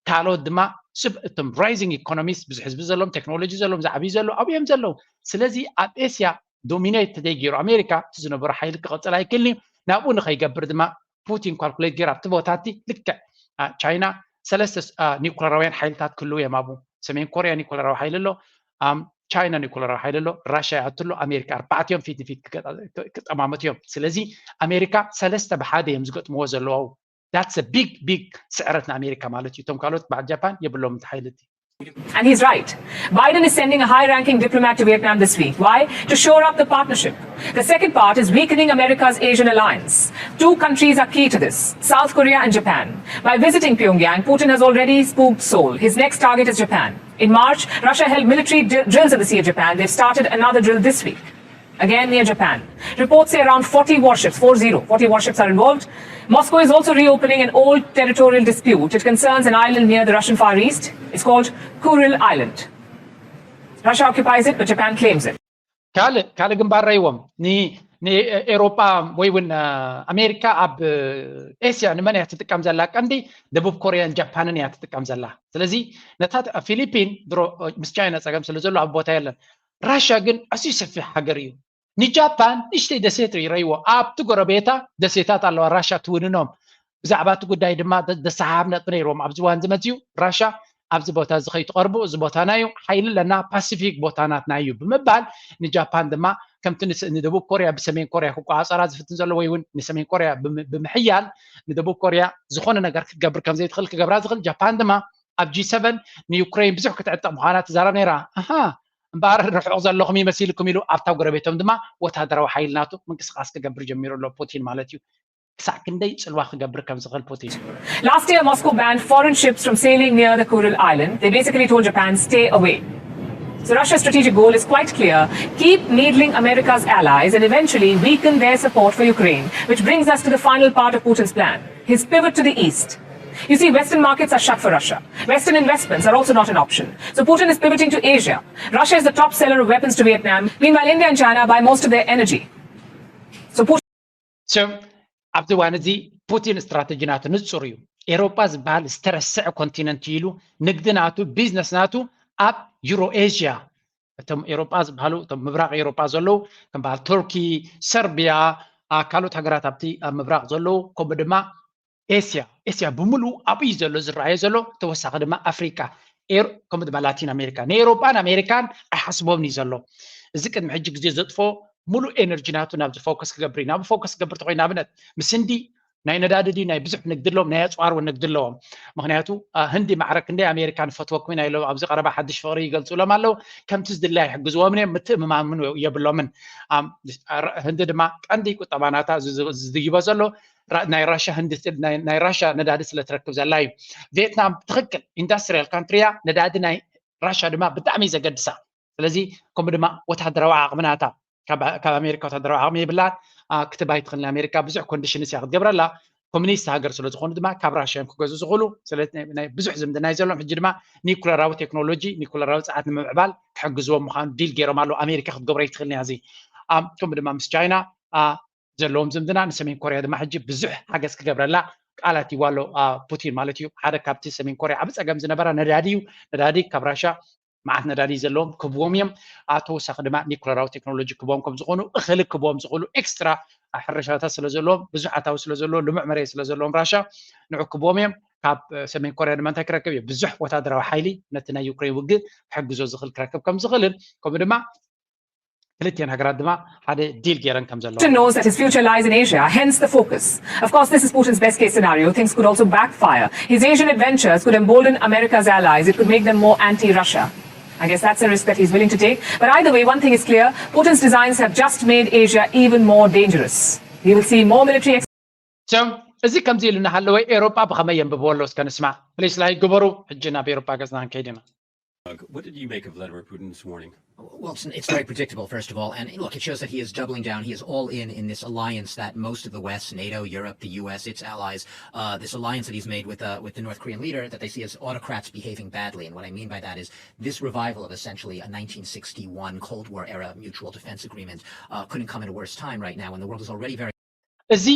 ካልኦት ድማ ስብ እቶም ራይዚንግ ኢኮኖሚስ ብዙሕ ህዝቢ ዘለዎም ቴክኖሎጂ ዘለዎም ዝዓብዩ ዘለዉ ኣብኡ እዮም ዘለዉ። ስለዚ ኣብ ኤስያ ዶሚኔት ተዘይገይሩ ኣሜሪካ እቲ ዝነበሮ ሓይሊ ክቐፅል ኣይክእልን እዩ። ናብኡ ንኸይገብር ድማ ፑቲን ካልኩሌት ገይሩ ኣብቲ ቦታ እቲ ልክዕ ቻይና ሰለስተ ኒኩለራውያን ሓይልታት ክህልው እዮም ኣብኡ። ሰሜን ኮርያ ኒኩለራዊ ሓይሊ ኣሎ፣ ቻይና ኒኩለራዊ ሓይሊ ኣሎ፣ ራሽያ ይኣቱ ኣሎ፣ ኣሜሪካ ኣርባዕቲኦም ፊት ንፊት ክጠማመቱ እዮም። ስለዚ ኣሜሪካ ሰለስተ ብሓደ እዮም ዝገጥምዎ ዘለዉ። That's a big big ስዕረት ንኣሜሪካ ማለት እዩ። እቶም ካልኦት በዓል ጃፓን የብሎም እቲ ሓይሊ እቲ። And he's right. Biden is sending a high ranking diplomat to Vietnam this week. Why? To shore up the partnership. The second part is weakening America's Asian alliance. Two countries are key to this, South Korea and Japan. By visiting Pyongyang, Putin has already spooked Seoul. His next target is Japan. In March, Russia held military drills in the Sea of Japan. They've started another drill this week, again near Japan. Reports say around forty warships, four zero, forty warships are involved. Moscow is also reopening an old territorial dispute. It concerns an island near the Russian Far East. It's called Kuril Island. Russia occupies it, but Japan claims it. ካልእ ካልእ ግንባር ረይዎም ንኤሮጳ ወይ እውን ኣሜሪካ ኣብ ኤስያ ንመን እያ ትጥቀም ዘላ? ቀንዲ ደቡብ ኮርያን ጃፓንን እያ ትጥቀም ዘላ። ስለዚ ነታ ፊሊፒን ድሮ ምስ ቻይና ፀገም ስለ ዘሎ ኣብ ቦታ የለን። ራሻ ግን ኣዝዩ ሰፊሕ ሃገር እዩ። ንጃፓን ንእሽተይ ደሴት ይረይዎ ኣብቲ ጎረቤታ ደሴታት ኣለዋ ራሻ ትውንኖም። ብዛዕባ እቲ ጉዳይ ድማ ዘሰሓሕብ ነጥቢ ነይርዎም። ኣብዚ እዋን እዚ መፅዩ ራሻ ኣብዚ ቦታ እዚ ከይትቐርቡ፣ እዚ ቦታና እዩ፣ ሓይሊ ኣለና፣ ፓሲፊክ ቦታ ናትና እዩ ብምባል ንጃፓን ድማ ከምቲ ንደቡብ ኮርያ ብሰሜን ኮርያ ክቆፃፀራ ዝፍትን ዘሎ ወይ እውን ንሰሜን ኮርያ ብምሕያል ንደቡብ ኮርያ ዝኾነ ነገር ክትገብር ከምዘይትኽእል ክገብራ ዝኽእል ጃፓን ድማ ኣብ ጂ ሰቨን ንዩክሬን ብዙሕ ክትዕጠቕ ምዃና ትዛረብ ነይራ። ኣሃ እምበኣር ርሑቕ ዘለኹም ይመሲልኩም ኢሉ ኣብታ ጎረቤቶም ድማ ወታደራዊ ሓይሊ ናቱ ምንቅስቃስ ክገብር ጀሚሩ ኣሎ ፑቲን ማለት እዩ። ክሳዕ ክንደይ ጽልዋ ክገብር ከም ዝኽእል ፑቲን። Last year, Moscow banned foreign ships from sailing near the Kuril Island. They basically told Japan, "Stay away." So Russia's strategic goal is quite clear: keep needling America's allies and eventually weaken their support for Ukraine, which brings us to the final part of Putin's plan, his pivot to the east. You see, Western markets are shut for Russia. Western investments are also not an option. So Putin is pivoting to Asia. Russia is the top seller of weapons to Vietnam. Meanwhile, India and China buy most of their energy. So Putin ኣብዚ እዋን እዚ ፑቲን ስትራተጂ ናቱ ንፁር እዩ። ኤሮጳ ዝበሃል ዝተረስዐ ኮንቲነንት ኢሉ ንግዲ ናቱ ቢዝነስ ናቱ ኣብ ዩሮ ኤዥያ እቶም ኤሮጳ ዝበሃሉ እቶም ምብራቕ ኤሮጳ ዘለዉ ከም በሃል ቱርኪ፣ ሰርቢያ፣ ካልኦት ሃገራት ኣብቲ ኣብ ምብራቕ ዘለዉ ከምኡ ድማ ኤስያ ኤስያ ብምሉኡ ኣብኡ እዩ ዘሎ ዝረኣዮ ዘሎ። ተወሳኺ ድማ ኣፍሪቃ ከምኡ ድማ ላቲን ኣሜሪካ ንኤሮጳን ኣሜሪካን ኣይሓስቦምን እዩ ዘሎ። እዚ ቅድሚ ሕጂ ግዜ ዘጥፎ ሙሉእ ኤነርጂ ናቱ ናብዚ ፎከስ ክገብር እዩ። ናብ ፎከስ ክገብር ተኮይኑ ንኣብነት ምስ ህንዲ ናይ ነዳዲ ድዩ ናይ ብዙሕ ንግዲ ኣለዎም ናይ ኣፅዋር እውን ንግዲ ኣለዎም። ምክንያቱ ህንዲ ማዕረ ክንደይ ኣሜሪካ ንፈትወኩም ኢና ኢሎም ኣብዚ ቀረባ ሓድሽ ፍቅሪ ይገልፁሎም ኣለዉ። ከምቲ ዝድለ ኣይሕግዝዎምን እዮም ምትእምማን እውን የብሎምን። ህንዲ ድማ ቀንዲ ቁጠባ ናታ ዝድይቦ ዘሎ ናይ ራሻ ህንዲ ናይ ራሻ ነዳዲ ስለ ትረክብ ዘላ እዩ። ቪየትናም ትክክል ኢንዳስትሪያል ካንትሪ እያ። ነዳዲ ናይ ራሻ ድማ ብጣዕሚ እዩ ዘገድሳ። ስለዚ ከምኡ ድማ ወታደራዊ ዓቕሚ ናታ ካብ ኣሜሪካ ወታደራዊ ዓቕሚ የብላን። ክትብ ኣይትኽእልን ኣሜሪካ ብዙሕ ኮንዲሽንስ እያ ክትገብረላ። ኮሚኒስት ሃገር ስለ ዝኾኑ ድማ ካብ ራሻ እዮም ክገዝኡ ዝኽእሉ። ስለዚ ናይ ብዙሕ ዝምድና እዩ ዘለዎም። ሕጂ ድማ ኒኩለራዊ ቴክኖሎጂ ኒኩለራዊ ፀዓት ንምምዕባል ክሕግዝዎም ምዃኑ ዲል ገይሮም ኣለዉ። ኣሜሪካ ክትገብሮ ኣይትኽእልን እያ እዚ። ከምኡ ድማ ምስ ቻይና ዘለዎም ዝምድና ንሰሜን ኮርያ ድማ ሕጂ ብዙሕ ሓገዝ ክገብረላ ቃል ኣትይዋ ኣሎ ፑቲን ማለት እዩ። ሓደ ካብቲ ሰሜን ኮርያ ዓቢ ጸገም ዝነበራ ነዳዲ እዩ። ነዳዲ ካብ ራሻ መዓት ነዳዲ ዘለዎም ክህብዎም እዮም። ተወሳኺ ድማ ኒኩለራዊ ቴክኖሎጂ ክህብዎም ከም ዝኾኑ እኽሊ ክህብዎም ዝኽእሉ ኤክስትራ ሕርሻታት ስለ ዘለዎም ብዙሕ ኣታዊ ስለ ዘለዎ ልሙዕ መሬት ስለ ዘለዎም ራሻ ንዑ ክህብዎም እዮም። ካብ ሰሜን ኮርያ ድማ እንታይ ክረክብ እዩ? ብዙሕ ወታደራዊ ሓይሊ ነቲ ናይ ዩክሬን ውግእ ክሕግዞ ዝኽእል ክረክብ ከም ዝኽእልን ከምኡ ድማ ክልቲኤን ሃገራት ድማ ሓደ ዲል ገይረን ከም ዘለዋ። Putin knows that his future lies in Asia, hence the focus. Of course, this is Putin's best case scenario. Things could also backfire. His Asian adventures could embolden America's allies. It could make them more anti-Russia. I guess that's a risk that he's willing to take. But either way, one thing is clear, Putin's designs have just made Asia even more dangerous. We will see more military. So እዚ ከምዚ ኢሉ እናሃለወ ኤሮጳ ብኸመይ የንብብዎ ኣሎ እስከ ንስማዕ። ፕሊስ ላይክ ግበሩ። ሕጂ ናብ ኤሮጳ ገጽና ክንከይድ ኢና። What did you make of Vladimir Putin this morning? Well, it's, it's very predictable, first of all. And look, it shows that he is doubling down. He is all in in this alliance that most of the West, NATO, Europe, the U S, its allies, uh, this alliance that he's made with, uh, with the North Korean leader that they see as autocrats behaving badly. And what I mean by that is this revival of essentially a nineteen sixty-one Cold War era mutual defense agreement uh, couldn't come at a worse time right now when the world is already very እዚ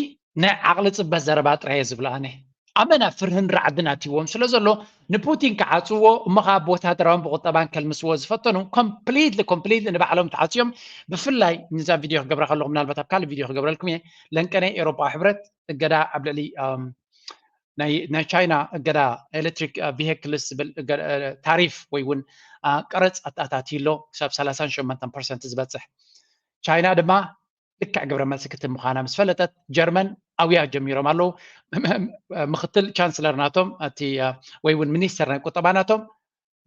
ናይ ዓቕሊ ጽበት ዘረባ ጥራይ እየ ዝብሎ ኣነ። ኣመና ፍርህን ራዕድን ኣትይዎም ስለ ዘሎ ንፑቲን ክዓጽዎ እሞ ከዓ ብወታደራውን ብቁጠባን ከልምስዎ ዝፈተኑ ኮምፕሊትሊ ኮምፕሊትሊ ንባዕሎም ተዓጽዮም። ብፍላይ ንዛ ቪድዮ ክገብራ ከለኹ ምናልባት ኣብ ካልእ ቪድዮ ክገብረልኩም እየ። ለንቀነ ኤሮጳዊ ሕብረት እገዳ ኣብ ልዕሊ ናይ ቻይና እገዳ ኤሌክትሪክ ቪሄክልስ ዝብል ታሪፍ ወይ እውን ቀረፅ ኣተኣታትዩ ኣሎ ክሳብ ሰላሳን ሸሞንተን ፐርሰንት ዝበፅሕ። ቻይና ድማ ልክዕ ግብረ መልሲ ክትህብ ምዃና ምስ ፈለጠት ጀርመን ኣውያ ጀሚሮም ኣለዉ። ምክትል ቻንስለር ናቶም እቲ ወይ እውን ሚኒስተር ናይ ቁጠባ ናቶም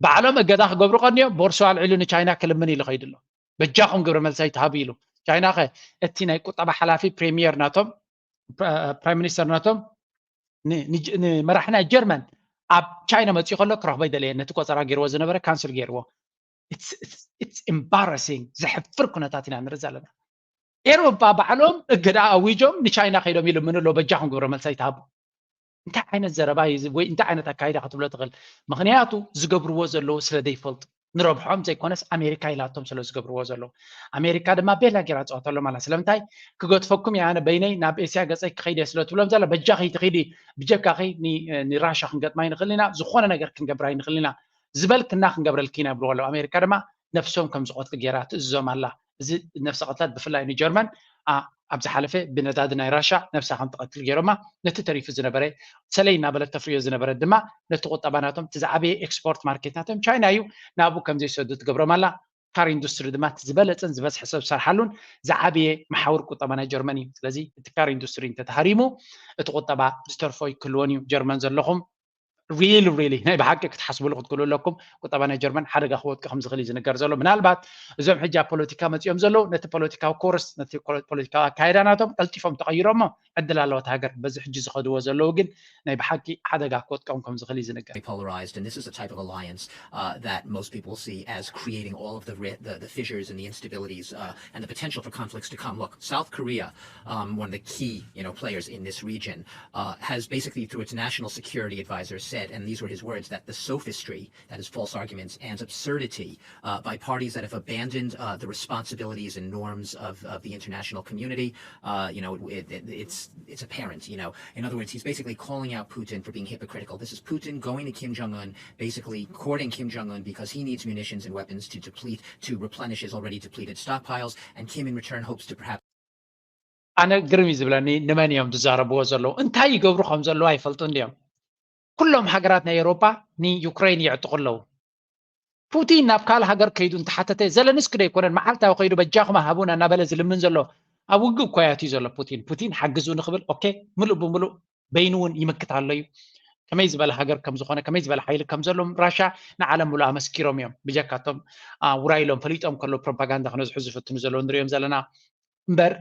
ባዕሎም እገዳ ክገብሩ ቀንዮም ቦርሶ ኣልዒሉ ንቻይና ክልምን ኢሉ ከይዱ ኣሎ። በጃኹም ግብረ መልሲ ኣይትሃቡ ኢሉ። ቻይና ኸ እቲ ናይ ቁጠባ ሓላፊ ፕሪሚየር ናቶም ፕራይም ሚኒስተር ናቶም ንመራሕ ናይ ጀርመን ኣብ ቻይና መፅኡ ከሎ ክረኽቦ ኣይደለየን። ነቲ ቆፀራ ገይርዎ ዝነበረ ካንስል ገይርዎ። ኢትስ ኢምባረሲንግ፣ ዘሕፍር ኩነታት ኢና ንርኢ ዘለና። ኤሮፓ ባዕሎም እገዳ ኣዊጆም ንቻይና ከይዶም ይልምኑ ኣለዉ በጃኹም ግብረ መልሲ ኣይትሃቡ። እንታይ ዓይነት ዘረባ እዩ ወይ እንታይ ዓይነት ኣካይዳ ክትብሎ ትኽእል? ምኽንያቱ ዝገብርዎ ዘለዉ ስለ ዘይፈልጡ ንረብሖም ዘይኮነስ ኣሜሪካ ኢላቶም ስለ ዝገብርዎ ዘለዉ ኣሜሪካ ድማ ቤላ ጌራ ፀወተሎም ኣላ። ስለምንታይ ክገድፈኩም እየ ኣነ በይነይ ናብ ኤስያ ገፀይ ክኸይድ እየ ስለ ትብሎም ዘላ በጃኺ ትኺዲ ብጀካኺ ንራሻ ክንገጥማ ይንኽእል ኢና፣ ዝኾነ ነገር ክንገብራ ይንኽእል ኢና ዝበልክና ክንገብረልኪ ኢና ይብልዎ ኣለዉ። ኣሜሪካ ድማ ነፍሶም ከም ዝቐትሉ ጌራ ትእዝዞም ኣላ። እዚ ነፍሰ ቅትለት ብፍላይ ንጀርመን ኣብ ዝሓለፈ ብነዳዲ ናይ ራሻ ነፍሳ ከም ትቐትል ገይሮማ ነቲ ተሪፉ ዝነበረ ሰለይ እናበለት ተፍርዮ ዝነበረት ድማ ነቲ ቁጠባ ናቶም እቲ ዝዓበየ ኤክስፖርት ማርኬት ናቶም ቻይና እዩ ናብኡ ከም ዘይሰዱ ትገብሮም ኣላ። ካር ኢንዱስትሪ ድማ እቲ ዝበለፀን ዝበዝሐ ሰብ ዝሰርሓሉን ዝዓበየ መሓውር ቁጠባ ናይ ጀርመን እዩ። ስለዚ እቲ ካር ኢንዱስትሪ እንተተሃሪሙ እቲ ቁጠባ ዝተርፎ ይክልዎን እዩ። ጀርመን ዘለኹም ሪል ሪሊ ናይ ብሓቂ ክትሓስብሉ ክትክእሉ ኣለኩም። ቁጠባ ናይ ጀርመን ሓደጋ ክወድቂ ከም ዝኽእል እዩ ዝንገር ዘሎ። ምናልባት እዞም ሕጂ ኣብ ፖለቲካ መፂኦም ዘለዉ ነቲ ፖለቲካዊ ኮርስ ነቲ ፖለቲካዊ ኣካይዳ ናቶም ቀልጢፎም ተቐይሮሞ ዕድል ኣለዋ እታ ሃገር። በዚ ሕጂ ዝኸድዎ ዘለዉ ግን ናይ ብሓቂ ሓደጋ ክወድቆም ከም ዝኽእል እዩ ዝንገር። Polarized, and this is a type of alliance uh, that most people see as creating all of the, the, the fissures and the instabilities uh, and the potential for conflicts to come. Look, South Korea, um, one of the key you know players in this region, uh, has basically, through its national security advisor, said, and these were his words, that the sophistry, that is false arguments, and absurdity uh, by parties that have abandoned uh, the responsibilities and norms of, of the international community, uh, you know, it, it, it's it's apparent. You know, in other words, he's basically calling out Putin for being hypocritical. This is Putin going to Kim Jong Un, basically courting Kim Jong Un because he needs munitions and weapons to deplete, to replenish his already depleted stockpiles, and Kim in return hopes to perhaps ኣነ ግርም እዩ ዝብለኒ ንመን እዮም ዝዛረብዎ ዘለዉ? እንታይ ይገብሩ ከም ዘለዉ ኣይፈልጡን ድዮም? ኩሎም ሃገራት ናይ ኤውሮጳ ንዩክሬን የዕጥቑ ኣለዉ። ፑቲን ናብ ካልእ ሃገር ከይዱ እንተሓተተ ዘለንስኪ ዶ ኣይኮነን መዓልታዊ ከይዱ በጃኹም ሃቡና እናበለ ዝልምን ዘሎ? ኣብ ውግእ እኮ እዩ ኣትዩ ዘሎ ፑቲን። ፑቲን ሓግዙ ንኽብል ኦኬ ምሉእ ብምሉእ በይኑ እውን ይምክት ኣሎ እዩ። ከመይ ዝበለ ሃገር ከም ዝኾነ ከመይ ዝበለ ሓይሊ ከም ዘለዎም ራሻ ንዓለም ምሉእ ኣመስኪሮም እዮም። ብጀካቶም ውራይ ኢሎም ፈሊጦም ከለዉ ፕሮፓጋንዳ ክነዝሑ ዝፍትኑ ዘለዉ ንሪኦም ዘለና እምበር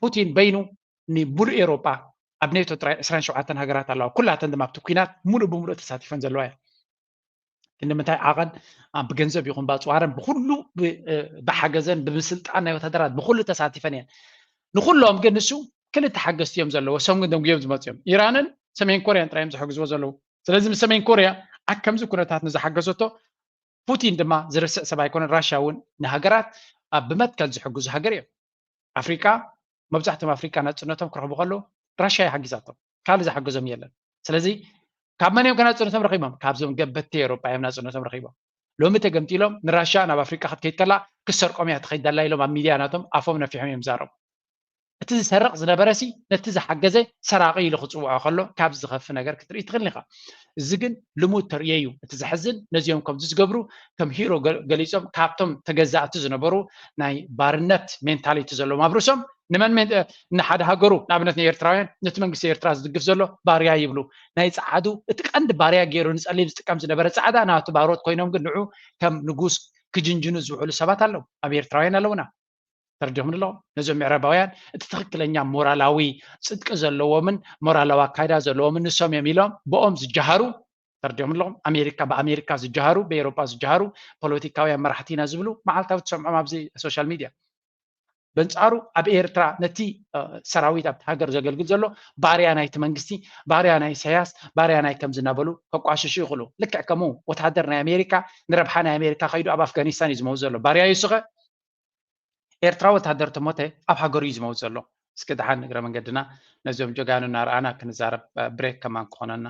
ፑቲን በይኑ ንሙሉእ ኤውሮጳ ኣብ ኔቶ ጥራይ ዕስራን ሸውዓተን ሃገራት ኣለዋ። ኩላተን ድማ ኣብቲ ኲናት ሙሉእ ብሙሉእ ተሳቲፈን ዘለዋ እያ። ክንዲ ምንታይ ዓቐን ብገንዘብ ይኹን ብኣፅዋረን ብኩሉ ብሓገዘን ብምስልጣን ናይ ወታደራት ብኩሉ ተሳቲፈን እየን። ንኩሎም ግን ንሱ ክልተ ሓገዝቲ እዮም ዘለዎ። እሶም ግን ደንጉዮም ዝመፁ እዮም። ኢራንን ሰሜን ኮርያን ጥራይ እዮም ዝሕግዝዎ ዘለዉ። ስለዚ ምስ ሰሜን ኮርያ ኣብ ከምዚ ኩነታት ንዝሓገዘቶ ፑቲን ድማ ዝርስዕ ሰብ ኣይኮነን። ራሽያ እውን ንሃገራት ኣብ ብመትከል ዝሕግዙ ሃገር እዮም። ኣፍሪቃ መብዛሕትኦም ኣፍሪቃ ናፅነቶም ክረኽቡ ከለዉ ራሽያ ይሓጊዛቶም፣ ካልእ ዝሓገዞም የለን። ስለዚ ካብ መን እዮም ከናፅነቶም ረኺቦም? ካብዞም ገበቲ ኤውሮጳ እዮም ናፅነቶም ረኺቦም። ሎሚ ተገምጢሎም ንራሽያ ናብ ኣፍሪቃ ክትከይድ ከላ ክሰርቆም እያ ትኸይድ ዘላ ኢሎም ኣብ ሚድያ ናቶም ኣፎም ነፊሖም እዮም ዛረቡ። እቲ ዝሰርቕ ዝነበረ ሲ ነቲ ዝሓገዘ ሰራቒ ኢሉ ክፅውዖ ከሎ ካብ ዝኸፊ ነገር ክትርኢ ትኽእል ኢኻ። እዚ ግን ልሙድ ተርእዮ እዩ። እቲ ዘሕዝን ነዚኦም ከምዚ ዝገብሩ ከም ሂሮ ገሊፆም ካብቶም ተገዛእቲ ዝነበሩ ናይ ባርነት ሜንታሊቲ ዘለዎም ኣብ ርእሶም ንመን ንሓደ ሃገሩ ንኣብነት ንኤርትራውያን ነቲ መንግስቲ ኤርትራ ዝድግፍ ዘሎ ባርያ ይብሉ። ናይ ጸዓዱ እቲ ቀንዲ ባርያ ገይሩ ንጸሊም ዝጥቀም ዝነበረ ጸዕዳ ናቱ ባሮት ኮይኖም ግን ንዑ ከም ንጉስ ክጅንጅኑ ዝውዕሉ ሰባት ኣለዉ። ኣብ ኤርትራውያን ኣለውና። ተረዲኹም ኣለኹም። ነዞም ምዕራባውያን እቲ ትኽክለኛ ሞራላዊ ጽድቂ ዘለዎምን ሞራላዊ ኣካይዳ ዘለዎምን ንሶም እዮም ኢሎም ብኦም ዝጀሃሩ። ተረዲኹም ኣለኹም። ኣሜሪካ ብኣሜሪካ ዝጀሃሩ፣ ብኤሮጳ ዝጀሃሩ ፖለቲካውያን መራሕቲ ኢና ዝብሉ መዓልታዊ ትሰምዖም ኣብዚ ሶሻል ሚድያ። በንጻሩ ኣብ ኤርትራ ነቲ ሰራዊት ኣብቲ ሃገር ዘገልግል ዘሎ ባርያ ናይቲ መንግስቲ፣ ባርያ ናይ ኢሳያስ፣ ባርያ ናይ ከምዚ እናበሉ ከቋሽሹ ይኽእሉ። ልክዕ ከምኡ ወታደር ናይ ኣሜሪካ ንረብሓ ናይ ኣሜሪካ ከይዱ ኣብ ኣፍጋኒስታን እዩ ዝመውት ዘሎ። ባርያ እዩ ስኸ ኤርትራ ወታደር ተሞተ ኣብ ሃገሩ እዩ ዝመውት ዘሎ። እስኪ ደሓን እግረ መንገድና ነዚኦም ጀጋኑ እናረኣና ክንዛረብ ብሬክ ከማን ክኾነና።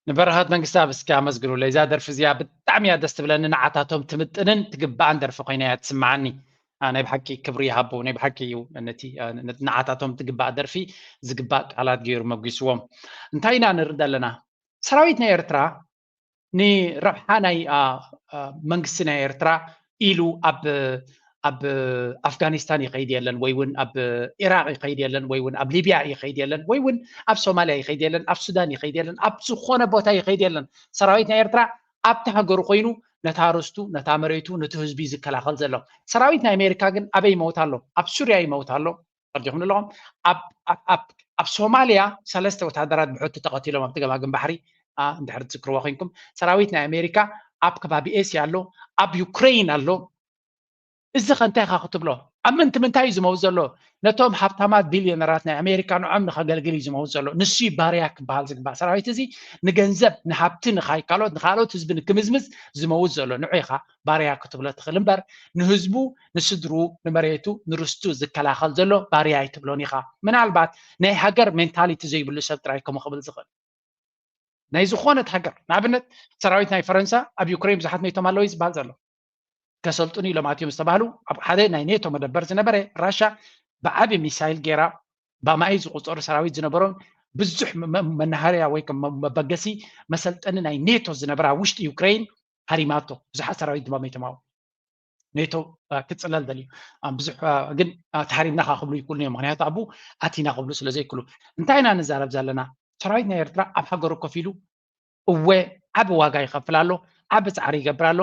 ንበረኸት መንግስታብ እስኪ ኣመስግኑለይ። እዛ ደርፊ እዚኣ ብጣዕሚ እያ ደስ ትብለኒ። ንዓታቶም ትምጥንን ትግባኣን ደርፊ ኮይና እያ ትስምዓኒ። ናይ ብሓቂ ክብሪ ይሃቦ። ናይ ብሓቂ እዩ ነቲ ንዓታቶም ትግባእ ደርፊ ዝግባእ ቃላት ገይሩ መጒስዎም። እንታይ ኢና ንርኢ ዘለና? ሰራዊት ናይ ኤርትራ ንረብሓ ናይ መንግስቲ ናይ ኤርትራ ኢሉ ኣብ ኣብ ኣፍጋኒስታን ይኸይድ የለን፣ ወይ እውን ኣብ ኢራቅ ይኸይድ የለን፣ ወይ እውን ኣብ ሊብያ ይኸይድ የለን፣ ወይ እውን ኣብ ሶማልያ ይኸይድ የለን፣ ኣብ ሱዳን ይኸይድ የለን፣ ኣብ ዝኾነ ቦታ ይኸይድ የለን። ሰራዊት ናይ ኤርትራ ኣብቲ ሃገሩ ኮይኑ ነታ ርስቱ፣ ነታ መሬቱ፣ ነቲ ህዝቢ ዝከላኸል ዘሎ። ሰራዊት ናይ ኣሜሪካ ግን ኣበይ ይመውት ኣሎ? ኣብ ሱርያ ይመውት ኣሎ። ተረዲኹም ኣለኹም። ኣብ ሶማልያ ሰለስተ ወታደራት ብሑቲ ተቐቲሎም ኣብቲ ገማግም ባሕሪ። እንድሕር ትዝክርዎ ኮይንኩም፣ ሰራዊት ናይ ኣሜሪካ ኣብ ከባቢ ኤስያ ኣሎ፣ ኣብ ዩክሬን ኣሎ። እዚ ከ እንታይ ኢኻ ክትብሎ? ኣብ ምንቲ ምንታይ እዩ ዝመውት ዘሎ? ነቶም ሃብታማት ቢልዮነራት ናይ ኣሜሪካ ንዖም ንኸገልግል እዩ ዝመውት ዘሎ። ንሱ እዩ ባርያ ክበሃል ዝግባእ። ሰራዊት እዚ ንገንዘብ፣ ንሃብቲ፣ ንኻይ ካልኦት ንኻልኦት ህዝቢ ንክምዝምዝ ዝመውት ዘሎ። ንዑ ኢኻ ባርያ ክትብሎ ትኽእል እምበር ንህዝቡ፣ ንስድሩ፣ ንመሬቱ፣ ንርስቱ ዝከላኸል ዘሎ ባርያ ኣይትብሎን ኢኻ። ምናልባት ናይ ሃገር ሜንታሊቲ ዘይብሉ ሰብ ጥራይ ከምኡ ክብል ዝኽእል። ናይ ዝኾነት ሃገር ንኣብነት ሰራዊት ናይ ፈረንሳ ኣብ ዩክሬን ብዙሓት ኔቶም ኣለዉ እዩ ዝበሃል ዘሎ። ከሰልጥኑ ኢሎም ኣትዮም ዝተባህሉ ኣብ ሓደ ናይ ኔቶ መደበር ዝነበረ ራሻ ብዓቢ ሚሳይል ገይራ ብኣማኢት ዝቁጸሩ ሰራዊት ዝነበሮም ብዙሕ መናሃርያ ወይ መበገሲ መሰልጠኒ ናይ ኔቶ ዝነበራ ውሽጢ ዩክሬን ሃሪማቶ። ብዙሓት ሰራዊት ድማ ሜቶም ኣው ኔቶ ክፅለል ደልዩ ብዙሕ ግን ተሃሪምና ካ ክብሉ ይክእሉ እዮም። ምክንያቱ ኣብኡ ኣቲና ክብሉ ስለዘይክሉ እንታይ ኢና ንዛረብ ዘለና? ሰራዊት ናይ ኤርትራ ኣብ ሃገሩ ኮፍ ኢሉ እወ ዓቢ ዋጋ ይኸፍል ኣሎ፣ ዓቢ ፃዕሪ ይገብር ኣሎ፣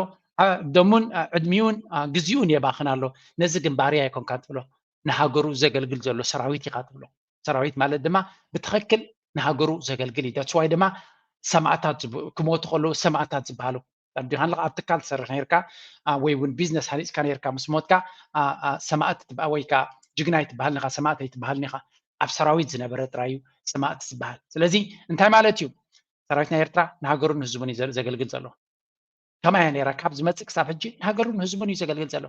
ደሙን ዕድሚውን ግዜኡን የባኽን ኣሎ። ነዚ ግን ባርያ ኣይኮንካ ትብሎ፣ ንሃገሩ ዘገልግል ዘሎ ሰራዊት ኢኻ ትብሎ። ሰራዊት ማለት ድማ ብትኽክል ንሃገሩ ዘገልግል እዩ። ዳትስ ዋይ ድማ ሰማእታት ክሞቱ ከለዉ ሰማእታት ዝበሃሉ። ኣብ ትካል ትሰርሕ ነርካ ወይ እውን ቢዝነስ ሃኒፅካ ነርካ ምስ ሞትካ ሰማእት ወይ ከዓ ጅግና ኣይትበሃልን ኢኻ፣ ሰማእት ኣይትበሃልን ኢኻ። ኣብ ሰራዊት ዝነበረ ጥራይ እዩ ሰማእት ዝበሃል። ስለዚ እንታይ ማለት እዩ? ሰራዊት ናይ ኤርትራ ንሃገሩን ንህዝቡን እዩ ዘገልግል ዘሎ። ከማይ ነራ ካብ ዝመጽእ ክሳብ ሕጂ ንሃገሩን ህዝቡን እዩ ዘገልግል ዘሎ።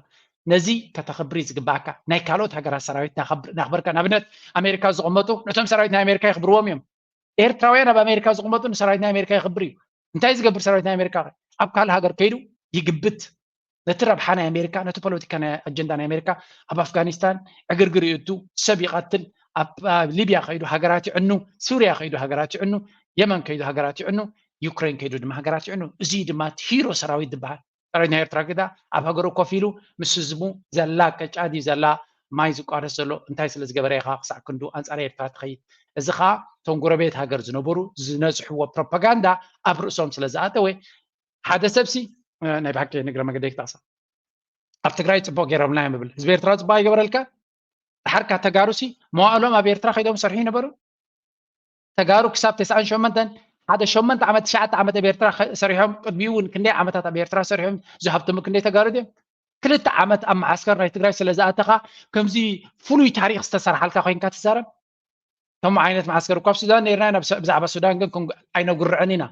ነዚ ከተኽብሪ ዝግባእካ ናይ ካልኦት ሃገራት ሰራዊት ናኽበርካ። ንኣብነት ኣሜሪካ ዝቕመጡ ነቶም ሰራዊት ናይ ኣሜሪካ የኽብርዎም እዮም። ኤርትራውያን ኣብ ኣሜሪካ ዝቕመጡ ንሰራዊት ናይ ኣሜሪካ የኽብር እዩ። እንታይ ዝገብር ሰራዊት ናይ ኣሜሪካ? ኣብ ካልእ ሃገር ከይዱ ይግብት። ነቲ ረብሓ ናይ ኣሜሪካ፣ ነቲ ፖለቲካ ናይ ኣጀንዳ ናይ ኣሜሪካ ኣብ ኣፍጋኒስታን ዕግርግር ይእቱ፣ ሰብ ይቐትል፣ ኣብ ሊብያ ከይዱ ሃገራት ይዕኑ፣ ሱርያ ከይዱ ሃገራት ይዕኑ፣ የመን ከይዱ ሃገራት ይዕኑ፣ ዩክሬን ከይዱ ድማ ሃገራት ይዕኑ። እዚ ድማ ሂሮ ሰራዊት ዝበሃል ሰራዊት ናይ ኤርትራ ግዳ ኣብ ሃገሩ ኮፍ ኢሉ ምስ ህዝቡ ዘላ ቀጫ ድዩ ዘላ ማይ ዝቋደስ ዘሎ እንታይ ስለ ዝገበረ ኢኻ ክሳዕ ክንዱ ኣንጻር ኤርትራ ትኸይድ? እዚ ኸኣ እቶም ጎረቤት ሃገር ዝነበሩ ዝነዝሕዎ ፕሮፓጋንዳ ኣብ ርእሶም ስለ ዝኣተወ ሓደ ሰብሲ ናይ ብሓቂ ንግረ መገደይ ክጠቕሳ ኣብ ትግራይ ፅቡቅ ገይሮምልና እዮም ይብል። ህዝቢ ኤርትራ ፅቡቅ ኣይገበረልካ። ድሓርካ ተጋሩሲ መዋእሎም ኣብ ኤርትራ ከይዶም ሰርሑ ይነበሩ። ተጋሩ ክሳብ ተስዓን ሸሞንተን ሓደ ሸሞንተ ዓመት ትሽዓተ ዓመት ኣብ ኤርትራ ሰሪሖም። ቅድሚኡ እውን ክንደይ ዓመታት ኣብ ኤርትራ ሰሪሖም ዝሃብተሙ ክንደይ ተጋሩ ድዮም? ክልተ ዓመት ኣብ መዓስከር ናይ ትግራይ ስለ ዝኣተኻ ከምዚ ፍሉይ ታሪክ ዝተሰርሓልካ ኮይንካ ትዛረብ? ከምኡ ዓይነት መዓስከር እኳ ኣብ ሱዳን ነርና ኢና። ብዛዕባ ሱዳን ግን ኣይነጉርዕን ኢና።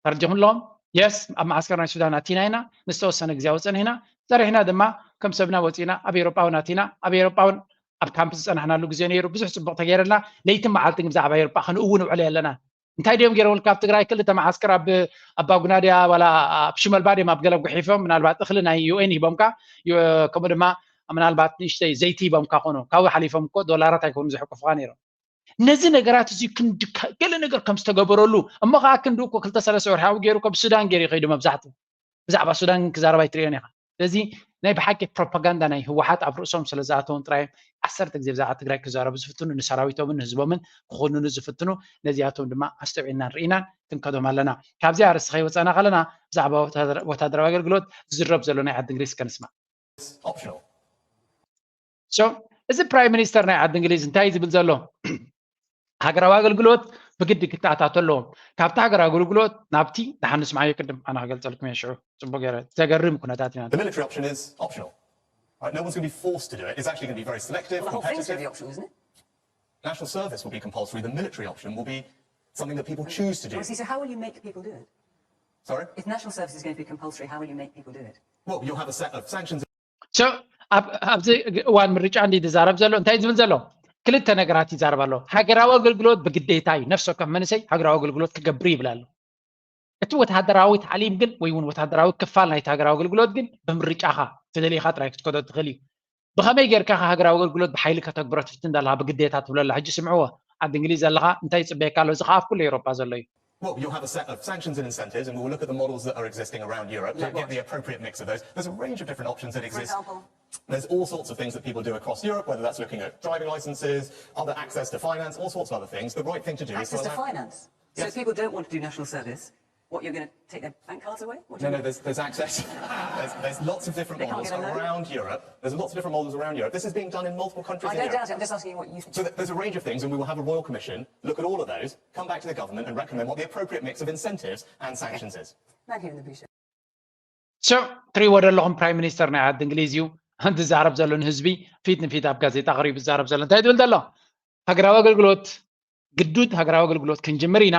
ተረዲኹም ኣለኹም? የስ ኣብ መዓስከር ናይ ሱዳን ኣቲና ኢና። ንዝተወሰነ ግዜ ኣውፅን ኢና ሰሪሕና ድማ ከም ሰብና ወፂና ኣብ ኤሮጳ እውን ኣቲና ኣብ ኤሮጳ እውን ኣብ ካምፕ ዝፀናሕናሉ ግዜ ነይሩ። ብዙሕ ፅቡቕ ተገይረልና። ለይትን መዓልትን ብዛዕባ ኤሮፓ ክንእው ንውዕል ኣለና። እንታይ ድዮም ገይሮምልካ? ኣብ ትግራይ ክልተ መዓስከር ኣብ ኣባጉናድያ ዋላ ኣብ ሽመልባ ድዮም ኣብ ገለ ጉሒፎም፣ ምናልባት እኽሊ ናይ ዩ ኤን ሂቦምካ፣ ዩ- ከምኡ ድማ ምናልባት ንእሽተይ ዘይቲ ሂቦምካ ኮኑ። ካብኡ ሓሊፎም እኮ ዶላራት ኣይኮኑ ዘሕቁፍካ ነይሮም። ነዚ ነገራት እዚ ክንዲ ገለ ነገር ከም ዝተገበረሉ እሞ ከዓ ክንዲ እኮ ክልተ ሰለስተ ወርሒ ኣብኡ ገይሩ እኮ ብሱዳን ገይሩ ይኸይዱ መብዛሕትኡ። ብዛዕባ ሱዳን ግን ክዛረብ ኣይትርእዮን ኢኻ። ስለዚ ናይ ብሓቂ ፕሮፓጋንዳ ናይ ህወሓት ኣብ ርእሶም ስለ ዝኣተዎም ጥራይ ዓሰርተ ግዜ ብዛዕባ ትግራይ ክዛረቡ ዝፍትኑ፣ ንሰራዊቶምን ንህዝቦምን ክኹንኑ ዝፍትኑ፣ ነዚኣቶም ድማ ኣስተውዒልናን ርኢናን ክንከዶም ኣለና። ካብዚ ኣርእስቲ ከይወፃና ከለና ብዛዕባ ወታደራዊ ኣገልግሎት ዝዝረብ ዘሎ ናይ ዓዲ እንግሊዝ ከንስማዕ። Optional. So እዚ ፕራይም ሚኒስተር ናይ ዓዲ እንግሊዝ እንታይ ዝብል ዘሎ? ሃገራዊ ኣገልግሎት ብግዲ ክተኣታቶ ኣለዎም። ካብቲ ሃገራዊ ኣገልግሎት ናብቲ ደሓን ንስምዓዮ ቅድም ኣነ ክገልጸልኩም እየ ሽዑ ጽቡቅ ገይረ። ዘገርም ኩነታት ኢና። The military option is optional. Right? No one's going to be forced to do it. It's actually going to be very selective, Well, the whole thing's going to competitive. be optional, isn't it? National service will be compulsory. The military option will be something that people choose to do. Well, see, so how will you make people do it? Sorry? If national service is going to be compulsory, how will you make people do it? Well, you'll have a set of sanctions. So ኣብ ኣብዚ እዋን ምርጫ እንዲ ዝዛረብ ዘሎ እንታይ ዝብል ዘሎ? ክልተ ነገራት ይዛረብ ኣሎ። ሃገራዊ ኣገልግሎት ብግዴታ እዩ። ነፍሲ ወከፍ መንእሰይ ሃገራዊ ኣገልግሎት ክገብር ይብል ኣሎ። እቲ ወታደራዊ ታዕሊም ግን ወይ እውን ወታደራዊ ክፋል ናይቲ ሃገራዊ ኣገልግሎት ግን ብምርጫኻ ተደሊኻ ጥራይ ክትከዶ ትኽእል እዩ። ብኸመይ ጌርካ ሃገራዊ ኣገልግሎት ብሓይሊ ከተግብሮ ትፍትን ዘለኻ ብግዴታ ትብለላ? ሕጂ ስምዕዎ፣ ዓዲ እንግሊዝ ዘለኻ እንታይ ይፅበየካ ኣሎ? እዚ ከዓ ኣብ ኩሉ ኤውሮጳ ዘሎ እዩ። Well, you'll have a set of sanctions and incentives, and we'll look at the models that are existing around Europe to Like give what? The appropriate mix of those. There's a range of different options that For exist. Example, There's all sorts of things that people do across Europe, whether that's looking at driving licenses, other access to finance, all sorts of other things. The right thing to do access is to allow- finance. So Yes. if people don't want to do national service, what, you're going to take their bank cards away? What do No, you no, there's, there's access. There's, there's lots of different They can't models get a loan? Around Europe. There's lots of different models around Europe. This is being done in multiple countries I in no Europe. doubt it. I'm just asking you what you think. So th- there's a range of things, and we will have a royal commission, look at all of those, come back to the government and recommend what the appropriate mix of incentives and sanctions is. Thank you, Nabisha. So ትሪእዎ ዘለኹም ፕራይም ሚኒስተር ናይ ዓዲ እንግሊዝ እዩ ዝዛረብ ዘሎ ንህዝቢ ፊት ንፊት ኣብ ጋዜጣ ቀሪቡ ዝዛረብ ዘሎ። እንታይ ዝብል ዘሎ? ሃገራዊ ኣገልግሎት፣ ግዱድ ሃገራዊ ኣገልግሎት ክንጅምር ኢና።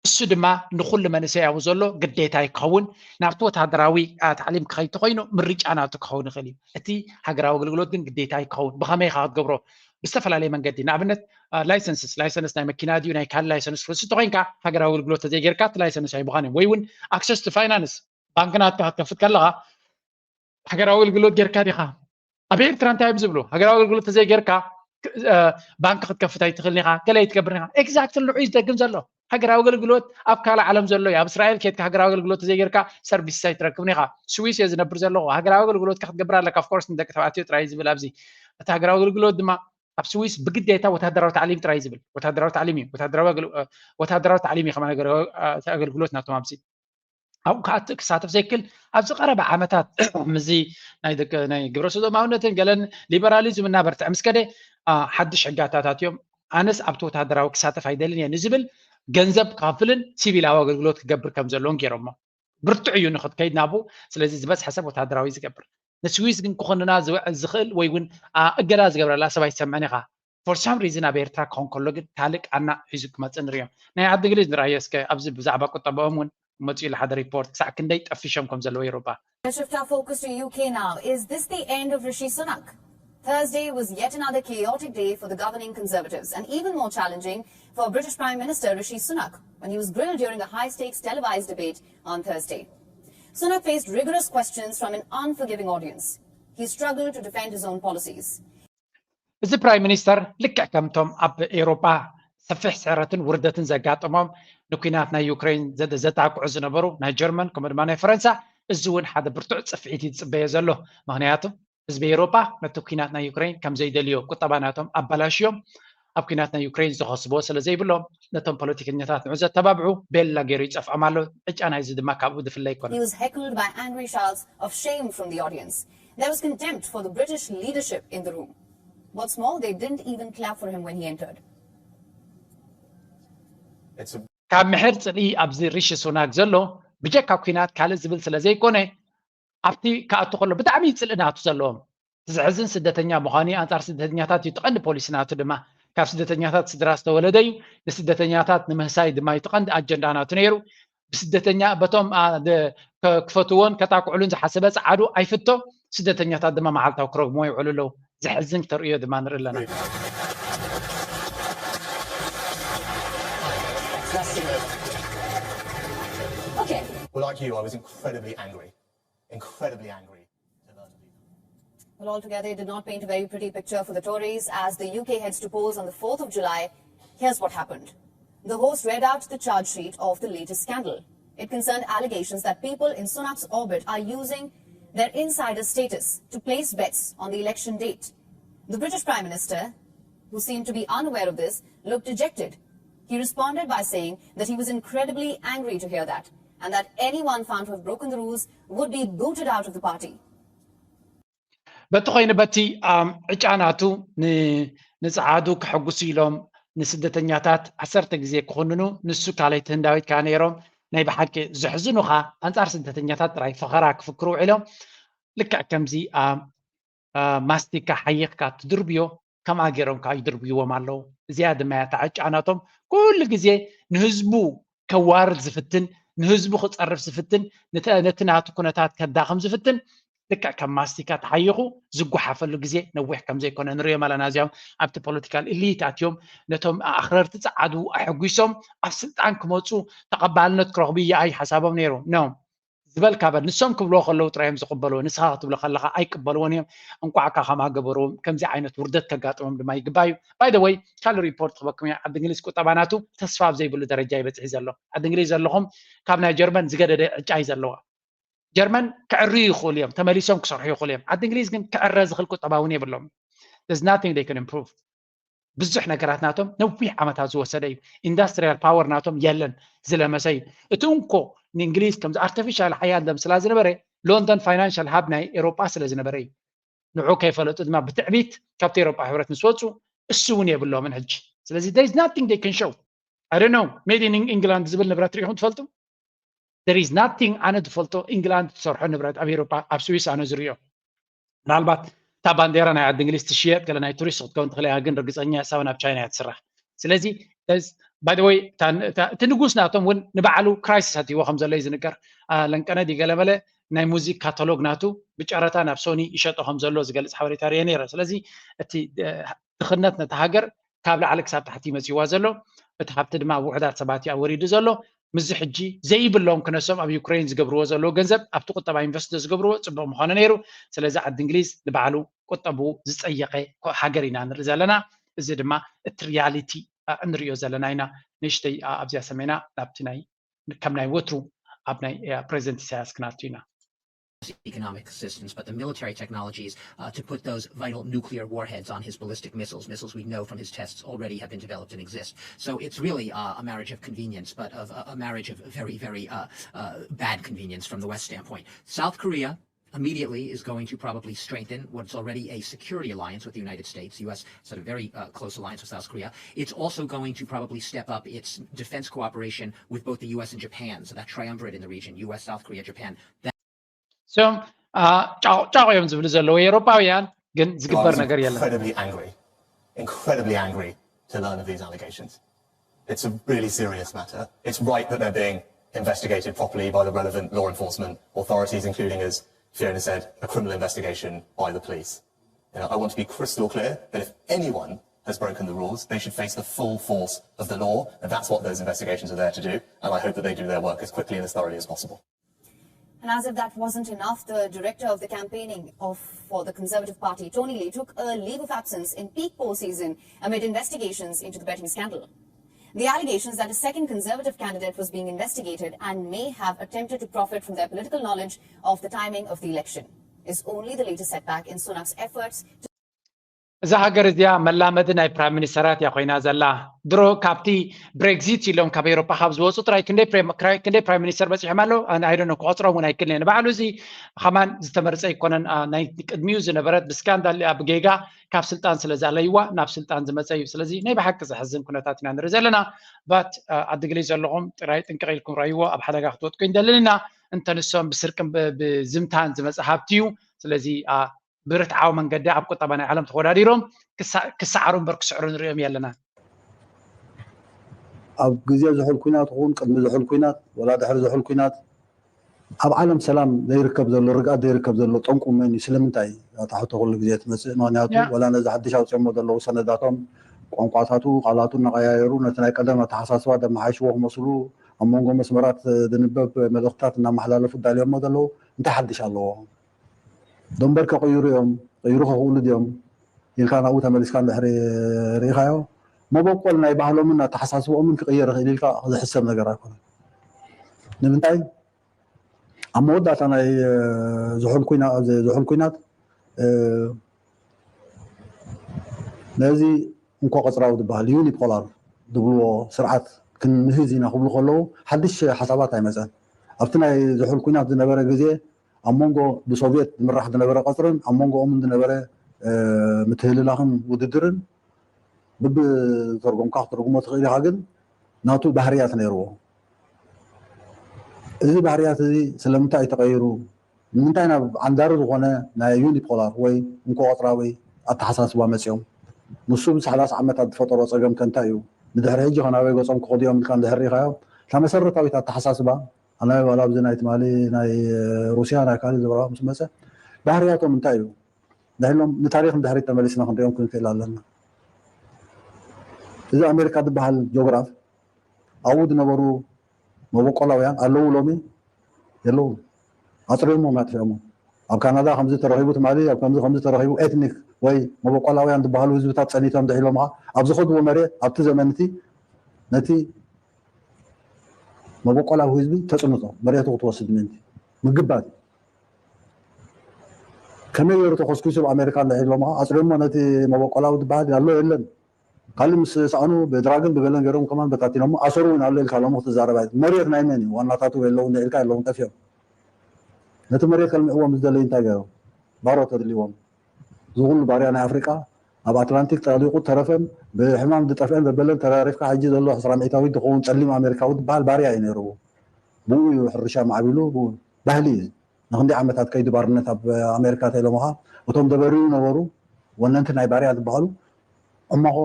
እሱ ድማ ንኹሉ መንእሰይ ኣብኡ ዘሎ ግዴታ ይክኸውን። ናብቲ ወታደራዊ ታዕሊም ክኸይድ ተኮይኑ ምርጫ ናቱ ክኸውን ይኽእል እዩ። እቲ ሃገራዊ ኣገልግሎት ግን ግዴታ ይክኸውን። ብኸመይ ኢኻ ክትገብሮ? ብዝተፈላለየ መንገዲ፣ ንኣብነት ላይሰንስስ ላይሰንስ ናይ መኪና ድዩ ናይ ካልእ ላይሰንስ ክትወስድ ተኮይንካ ሃገራዊ ኣገልግሎት ተዘይጌርካ እቲ ላይሰንስ ኣይምዃን እዩ። ወይ እውን ኣክሰስ ቱ ፋይናንስ፣ ባንክ ናትካ ክትከፍት ከለኻ ሃገራዊ ኣገልግሎት ጌርካ ዲኻ? ኣብ ኤርትራ እንታይ እዮም ዝብሉ? ሃገራዊ ኣገልግሎት ተዘይጌርካ ባንክ ክትከፍት ኣይትኽእልን ኢኻ፣ ገለ ኣይትገብርን ኢኻ። ኤግዛክትሊ ንዑ እዩ ዝደግም ዘሎ። ሃገራዊ ኣገልግሎት ኣብ ካልእ ዓለም ዘሎ እዩ። ኣብ እስራኤል ኬድካ ሃገራዊ ኣገልግሎት ተዘይጌርካ ሰርቪስስ ኣይትረክብን ኢኻ። ስዊስ እየ ዝነብር ዘለኹ። ሃገራዊ ኣገልግሎትካ ክትገብር ኣለካ። ኦፍኮርስ ንደቂ ተባዕትዮ ጥራይ እዩ ዝብል ኣብዚ። እቲ ሃገራዊ ኣገልግሎት ድማ ኣብ ስዊስ ብግዴታ ወታደራዊ ታዕሊም ጥራይ እዩ ዝብል። ወታደራዊ ታዕሊም እዩ። ወታደራዊ ኣገል- ወታደራዊ ታዕሊም እዩ ከማን ሃገራዊ ኣገልግሎት ናቶም ኣብዚ። ኣብኡ ክኣቱ ክሳተፍ ዘይክእል ኣብዚ ቀረባ ዓመታት ምስዚ ናይ ደቂ ናይ ግብረ ሰዶማውነትን ገለን ሊበራሊዝም እናበርትዐ ምስ ከደ ሓድሽ ሕጊ ኣተኣታትዮም። ኣነስ ኣብቲ ወታደራዊ ክሳተፍ ኣይደልን እየ ንዝብል ገንዘብ ክኸፍልን ሲቪላዊ ኣገልግሎት ክገብር ከም ዘለዎን ገይሮሞ። ብርቱዕ እዩ ንክትከይድ ናብኡ። ስለዚ ዝበዝሐ ሰብ ወታደራዊ ዝገብር። ንስዊስ ግን ክኾንና ዝውዕል ዝኽእል ወይ እውን እገዳ ዝገብረላ ሰብ ኣይትሰምዕን ኢኻ። For some reason ኣብ ኤርትራ ክኾን ከሎ ግን ካልእ ቃና ሒዙ ክመፅእ ንሪኦ። ናይ ዓዲ እንግሊዝ ንርኣዮ እስከ ኣብዚ ብዛዕባ ቁጠባኦም እውን መፂኡ ኢሉ ሓደ ሪፖርት ክሳዕ ክንደይ ጠፊሾም ከም ዘለዉ ኤውሮጳ። Let's shift our focus to U K now. Is this the end of Rishi Sunak? Thursday was yet another chaotic day for the governing Conservatives and even more challenging for British Prime Minister Rishi Sunak when he was grilled during a high-stakes televised debate on Thursday. Sunak faced rigorous questions from an unforgiving audience. He struggled to defend his own policies. እዚ ፕራይም ሚኒስተር ልክዕ ከምቶም ኣብ ኤውሮጳ ሰፊሕ ስዕረትን ውርደትን ዘጋጠሞም ንኲናት ናይ ዩክሬን ዘጣቅዑ ዝነበሩ ናይ ጀርመን ከምኡ ድማ ናይ ፈረንሳ፣ እዚ እውን ሓደ ብርቱዕ ጽፍዒት እዩ ዝጽበዮ ዘሎ። ምኽንያቱ ህዝቢ ኤውሮጳ ነቲ ኲናት ናይ ዩክሬን ከም ዘይደልዮ ቁጠባ ናቶም ኣባላሽዮም ኣብ ኲናት ናይ ዩክሬን ዝኸስብዎ ስለ ዘይብሎም ነቶም ፖለቲከኛታት ንዑ ዘተባብዑ ቤላ ገይሩ ይጸፍዖም ኣሎ። ዕጫ ናይዚ ድማ ካብኡ ዝፍለ ኣይኮነን። He was heckled by angry shouts of shame from the audience. There was contempt for the British leadership in the room. What's more, they didn't even clap for him when he entered. ካብ ምሕር ጽልኢ ኣብዚ ሪሺ ሱናክ ዘሎ ብጀካ ኲናት ካልእ ዝብል ስለ ዘይኮነ ኣብቲ ክኣቱ ከሎ ብጣዕሚ እዩ ጽልኢ ናቱ ዘለዎም። እቲ ዘሕዝን ስደተኛ ምዃኑ እዩ። ኣንጻር ስደተኛታት እዩ እቲ ቀንዲ ፖሊሲ ናቱ ድማ። ካብ ስደተኛታት ስድራ ዝተወለደ እዩ። ንስደተኛታት ንምህሳይ ድማ እዩ እቲ ቀንዲ ኣጀንዳ ናቱ ነይሩ። ብስደተኛ በቶም ክፈትዎን ከጣቅዕሉን ዝሓሰበ ጸዓዱ ኣይፍቶ። ስደተኛታት ድማ መዓልታዊ ክረግምዎ ይውዕሉ ኣለዉ። ዘሕዝን ክተርእዮ ድማ ንርኢ ኣለና። Okay. Well, like you, I was incredibly angry, incredibly angry to learn of these. Well, altogether, it did not paint a very pretty picture for the Tories. As the U K heads to polls on the fourth of July, here's what happened. The host read out the charge sheet of the latest scandal. It concerned allegations that people in Sunak's orbit are using their insider status to place bets on the election date. The British Prime Minister, who seemed to be unaware of this, looked dejected. He responded by saying that he was incredibly angry to hear that, and that anyone found to have broken the rules would be booted out of the party. በቲ ኮይኑ በቲ ዕጫ ናቱ ንፀዓዱ ክሕጉሱ ኢሎም ንስደተኛታት ዓሰርተ ግዜ ክኹንኑ፣ ንሱ ካልኣይቲ ህንዳዊት ከኣ ነይሮም። ናይ ብሓቂ ዘሕዝኑኻ፣ ኣንጻር ስደተኛታት ጥራይ ፈኸራ ክፍክሩ ውዒሎም። ልክዕ ከምዚ ማስቲካ ሓይኽካ ትድርብዮ፣ ከምኣ ገይሮም ከዓ ይድርብይዎም ኣለዉ። እዚኣ ድማ እያ እታ ዕጫ ናቶም። ኩሉ ግዜ ንህዝቡ ከዋርድ ዝፍትን፣ ንህዝቡ ክፀርፍ ዝፍትን፣ ነቲ ናቱ ኩነታት ከዳኽም ዝፍትን፣ ልክዕ ከም ማስቲካ ተሓይኹ ዝጓሓፈሉ ግዜ ነዊሕ ከም ዘይኮነ ንሪኦም ኣለና። እዚኦም ኣብቲ ፖለቲካል ኢሊት ኣትዮም ነቶም ኣኽረርቲ ፀዓዱ ኣሐጒሶም ኣብ ስልጣን ክመፁ ተቐባልነት ክረኽቡ እያኣይ ሓሳቦም ነይሩ። ኖ ዝበልካ በል። ንሶም ክብልዎ ከለዉ ጥራይ እዮም ዝቕበልዎ። ንስኻ ክትብሎ ከለኻ ኣይቅበልዎን እዮም። እንቋዕ እካ ከምኣ ገበርዎም። ከምዚ ዓይነት ውርደት ከጋጥሞም ድማ ይግባእ እዩ። ባይ ዘ ወይ ካልእ ሪፖርት ክበኩም እየ። ዓዲ እንግሊዝ ቁጠባ ናቱ ተስፋ ኣብ ዘይብሉ ደረጃ እዩ በፂሑ ዘሎ። ዓዲ እንግሊዝ ዘለኹም ካብ ናይ ጀርመን ዝገደደ ዕጫ እዩ ዘለዋ። ጀርመን ክዕርዩ ይኽእሉ እዮም፣ ተመሊሶም ክሰርሑ ይኽእሉ እዮም። ዓዲ እንግሊዝ ግን ክዕረ ዝኽእል ቁጠባ እውን የብሎም። There's nothing they can improve። ብዙሕ ነገራት ናቶም ነዊሕ ዓመታት ዝወሰደ እዩ። ኢንዳስትሪያል ፓወር ናቶም የለን፣ ዝለመሰ እዩ። እቲ እንኮ ንእንግሊዝ ከምዚ ኣርቲፊሻል ሓያል ደም ስላ ዝነበረ ሎንደን ፋይናንሻል ሃብ ናይ ኤሮጳ ስለ ዝነበረ እዩ። ንዑ ከይፈለጡ ድማ ብትዕቢት ካብቲ ኤሮጳ ሕብረት ምስ ወፁ እሱ እውን የብሎምን ሕጂ። ስለዚ there is nothing they can show። I don't know made in England ዝብል ንብረት ሪኢኹም ትፈልጡ? There is nothing ኣነ ዝፈልጦ ኢንግላንድ ትሰርሖ ንብረት ኣብ ኤሮፓ ኣብ ስዊስ ኣነ ዝሪኦ። ምናልባት እታ ባንዴራ ናይ ዓዲ እንግሊዝ ትሽየጥ ገለ ናይ ቱሪስት ክትከውን ትኽእል እያ፣ ግን ርግፀኛ እያ እሳውን ኣብ ቻይና እያ ትስራሕ። ስለዚ ባይ ዘ ወይ እቲ ንጉስ ናቶም እውን ንባዕሉ ክራይሲስ ኣትይዎ ከም ዘሎ እዩ ዝንገር። ለንቀነ ድዩ ገለመለ ናይ ሙዚክ ካታሎግ ናቱ ብጨረታ ናብ ሶኒ ይሸጦ ከም ዘሎ ዝገልፅ ሓበሬታ ርየ ነይረ። ስለዚ እቲ ድኽነት ነቲ ሃገር ካብ ላዕሊ ክሳብ ታሕቲ መፅዋ ዘሎ፣ እቲ ሃብቲ ድማ ኣብ ውሑዳት ሰባት እዩ ወሪዱ ዘሎ። ምስዚ ሕጂ ዘይብሎም ክነሶም ኣብ ዩክሬን ዝገብርዎ ዘለዉ ገንዘብ ኣብቲ ቁጠባ ኢንቨስት ዝገብርዎ ፅቡቅ ምኾነ ነይሩ። ስለዚ ዓዲ እንግሊዝ ንባዕሉ ቁጠቡ ዝፀየቀ ሃገር ኢና ንርኢ ዘለና። እዚ ድማ እቲ ሪያሊቲ እንሪኦ ዘለና ኢና። ንእሽተይ ኣብዚኣ ሰሜና ናብቲ ናይ ከም ናይ ወትሩ ኣብ ናይ ፕሬዚደንት ኢሳያስ ክናቱ ኢና። economic assistance, but the military technologies uh, to put those vital nuclear warheads on his ballistic missiles, missiles we know from his tests already have been developed and exist. So it's really uh, a marriage of convenience, but of a, a marriage of very, very uh, uh, bad convenience from the West standpoint. South Korea immediately is going to probably strengthen what's already a security alliance with the United States. The U S has had a very uh, close alliance with South Korea. It's also going to probably step up its defense cooperation with both the U S and Japan. So that triumvirate in the region, U S, South Korea, Japan, እዚኦም ጫቑ እዮም ዝብሉ ዘለዉ ኤውሮጳውያን፣ ግን ዝግበር ነገር የለን። Incredibly angry, incredibly angry to learn of these allegations. It's a really serious matter. It's right that they're being investigated properly by the relevant law enforcement authorities, including, as Fiona said, a criminal investigation by the police. You know, I want to be crystal clear that if anyone has broken the rules, they should face the full force of the law, and that's what those investigations are there to do, and I hope that they do their work as quickly and as thoroughly as possible. And as if that wasn't enough, the director of the campaigning of for the Conservative Party, Tony Lee, took a leave of absence in peak poll season amid investigations into the betting scandal. The allegations that a second Conservative candidate was being investigated and may have attempted to profit from their political knowledge of the timing of the election is only the latest setback in Sunak's efforts to እዛ ሃገር እዚኣ መላመዲ ናይ ፕራይም ሚኒስተራት እያ ኮይና ዘላ። ድሮ ካብቲ ብሬግዚት ኢሎም ካብ ኤውሮጳ ካብ ዝወፁ ጥራይ ክንደይ ፕሬም- ክራይ- ክንደይ ፕራይም ሚኒስተር በፂሖም ኣለዉ? ኣይ ዶንት ኖ፣ ክቆፅሮም እውን ኣይክእልን እየ። ንባዕሉ እዚ ከማን ዝተመርፀ ኣይኮነን። ኣ፣ ናይ ቅድሚኡ ዝነበረት ብስካንዳል እያ፣ ብጌጋ ካብ ስልጣን ስለ ዘለይዋ ናብ ስልጣን ዝመፀ እዩ። ስለዚ ናይ ብሓቂ ዘሕዝን ኩነታት ኢና ንርኢ ዘለና። ባት ዓዲ እንግሊዝ ዘለኹም ጥራይ ጥንቅቕ ኢልኩም ረእይዎ፣ ኣብ ሓደጋ ክትወድቁ ይንደልን ኢና። እንተ ንሶም ብስርቅን ብ- ብዝምታን ዝመፀ ሃብቲ እዩ። ስለዚ ኣ፣ ብርትዓዊ መንገዲ ኣብ ቁጠባ ናይ ዓለም ተወዳዲሮም ክሳ- ክሰዓሩ እምበር ክስዕሩ ንሪኦም የለና። ኣብ ግዜ ዝሑል ኩናት ይኹን ቅድሚ ዝሑል ኩናት ወላ ድሕሪ ዝሑል ኩናት ኣብ ዓለም ሰላም ዘይርከብ ዘሎ፣ ርግኣት ዘይርከብ ዘሎ ጠንቁ መን እዩ? ስለምንታይ? ኣታ ሕቶ ኩሉ ግዜ ትመጽእ። ምክንያቱ ዋላ ነዚ ሓድሽ ኣውፅኦሞ ዘለዉ ሰነዳቶም፣ ቋንቋታቱ፣ ቃላቱ እናቀያየሩ ነቲ ናይ ቀደም ኣተሓሳስባ ደመሓይሽዎ ክመስሉ ኣብ መንጎ መስመራት ዝንበብ መልእኽትታት እናመሓላለፉ ዳልዮሞ ዘለዉ እንታይ ሓድሽ ኣለዎ? ደንበር ከቕይሩ እዮም፣ ቅይሩ ከኽእሉ ድዮም ኢልካ ናብኡ ተመሊስካ እንድሕሪ ርኢኻዮ፣ መበቆል ናይ ባህሎምን ኣተሓሳስብኦምን ክቕየር ይኽእል ኢልካ ዝሕሰብ ነገር ኣይኮነን። ንምንታይ? ኣብ መወዳእታ ናይ ዝሑል ኩናት ነዚ እንኮ ቀፅራዊ ዝበሃል ዩኒፖላር ዝብልዎ ስርዓት ክንምህዝ ኢና ክብሉ ከለዉ ሓድሽ ሓሳባት ኣይመፀን። ኣብቲ ናይ ዝሑል ኩናት ዝነበረ ግዜ ኣብ መንጎ ብሶቪየት ዝምራሕ ዝነበረ ቀፅርን ኣብ መንጎኦምን ዝነበረ ምትህልላኽን ውድድርን ብብተርጎምካ ክትርጉሞ ትኽእል ኢኻ። ግን ናቱ ባህርያት ነይርዎ። እዚ ባህርያት እዚ ስለምንታይ እዩ ተቐይሩ? ንምንታይ ናብ ዓንዳሪ ዝኾነ ናይ ዩኒፖላር ወይ እንኮ ቀፅራዊ ኣተሓሳስባ መፂኦም? ንሱ ብሰላሳ ዓመታት ዝፈጠሮ ፀገም ከ እንታይ እዩ? ንድሕሪ ሕጂ ከ ናበይ ገፆም ክኸዱ እዮም ኢልካ እንድሕር ርኢኻዮ፣ እታ መሰረታዊት ኣተሓሳስባ ኣነ ዋላ ኣብዚ ናይ ትማሊ ናይ ሩስያ ናይ ካልእ ዝበልዋ ምስ መፀ ባህርያቶም እንታይ እዩ? ንሕሎም ንታሪኽ ንድሕሪት ተመሊስና ክንሪኦም ክንክእል ኣለና። እዚ ኣሜሪካ ዝበሃል ጂኦግራፍ ኣብኡ ዝነበሩ መበቆላውያን ኣለዉ ሎሚ የለዉ ኣፅሪዮሞም ኣጥፊኦሞ ኣብ ካናዳ ከምዚ ተረኺቡ ትማሊ ኣብ ከምዚ ከምዚ ተረኺቡ ኤትኒክ ወይ መበቆላውያን ዝበሃሉ ህዝብታት ፀኒቶም ድሒሎምኻ ኣብ ዝኸድዎ መሬት ኣብቲ ዘመንቲ ነቲ መበቆላዊ ህዝቢ ተፅንቶ መሬቱ ክትወስድ ምእንቲ ምግባት ከመይ ገይሩ ተኮስኪሱ ኣብ ኣሜሪካ እንድሕር ኢሎምኻ ኣፅሪዮሞ ነቲ መበቆላዊ ዝበሃል ኣሎ የለን ካልእ ምስ ሰኣኑ ብድራግን ብገለን ገይሮም ከማን በታቲኖሞ ኣሰሩ እውን ኣሎ ኢልካ ሎሚ ክትዛረብ ኣይ መሬት ናይ መን እዩ ዋናታቱ የለውን ኢልካ የለውን ጠፊኦም ነቲ መሬት ከልምዕዎ ምስ ደለዩ እንታይ ገይሮም ባሮ ተድልዎም እዚ ኩሉ ባርያ ናይ ኣፍሪቃ ኣብ ኣትላንቲክ ጠሊቁ ተረፈን ብሕማም ዝጠፍአን በበለን ተራሪፍካ ሕጂ ዘሎ ዕስራ ሚእታዊት ዝኸውን ፀሊም ኣሜሪካዊ ዝበሃል ባርያ እዩ ነይሩ ብኡ እዩ ሕርሻ ማዕቢሉ ባህሊ እዩ ንክንደይ ዓመታት ከይዱ ባርነት ኣብ ኣሜሪካ ተኢሎምኻ እቶም ደበርዩ ነበሩ ወነንቲ ናይ ባርያ ዝበሃሉ ዕማኾ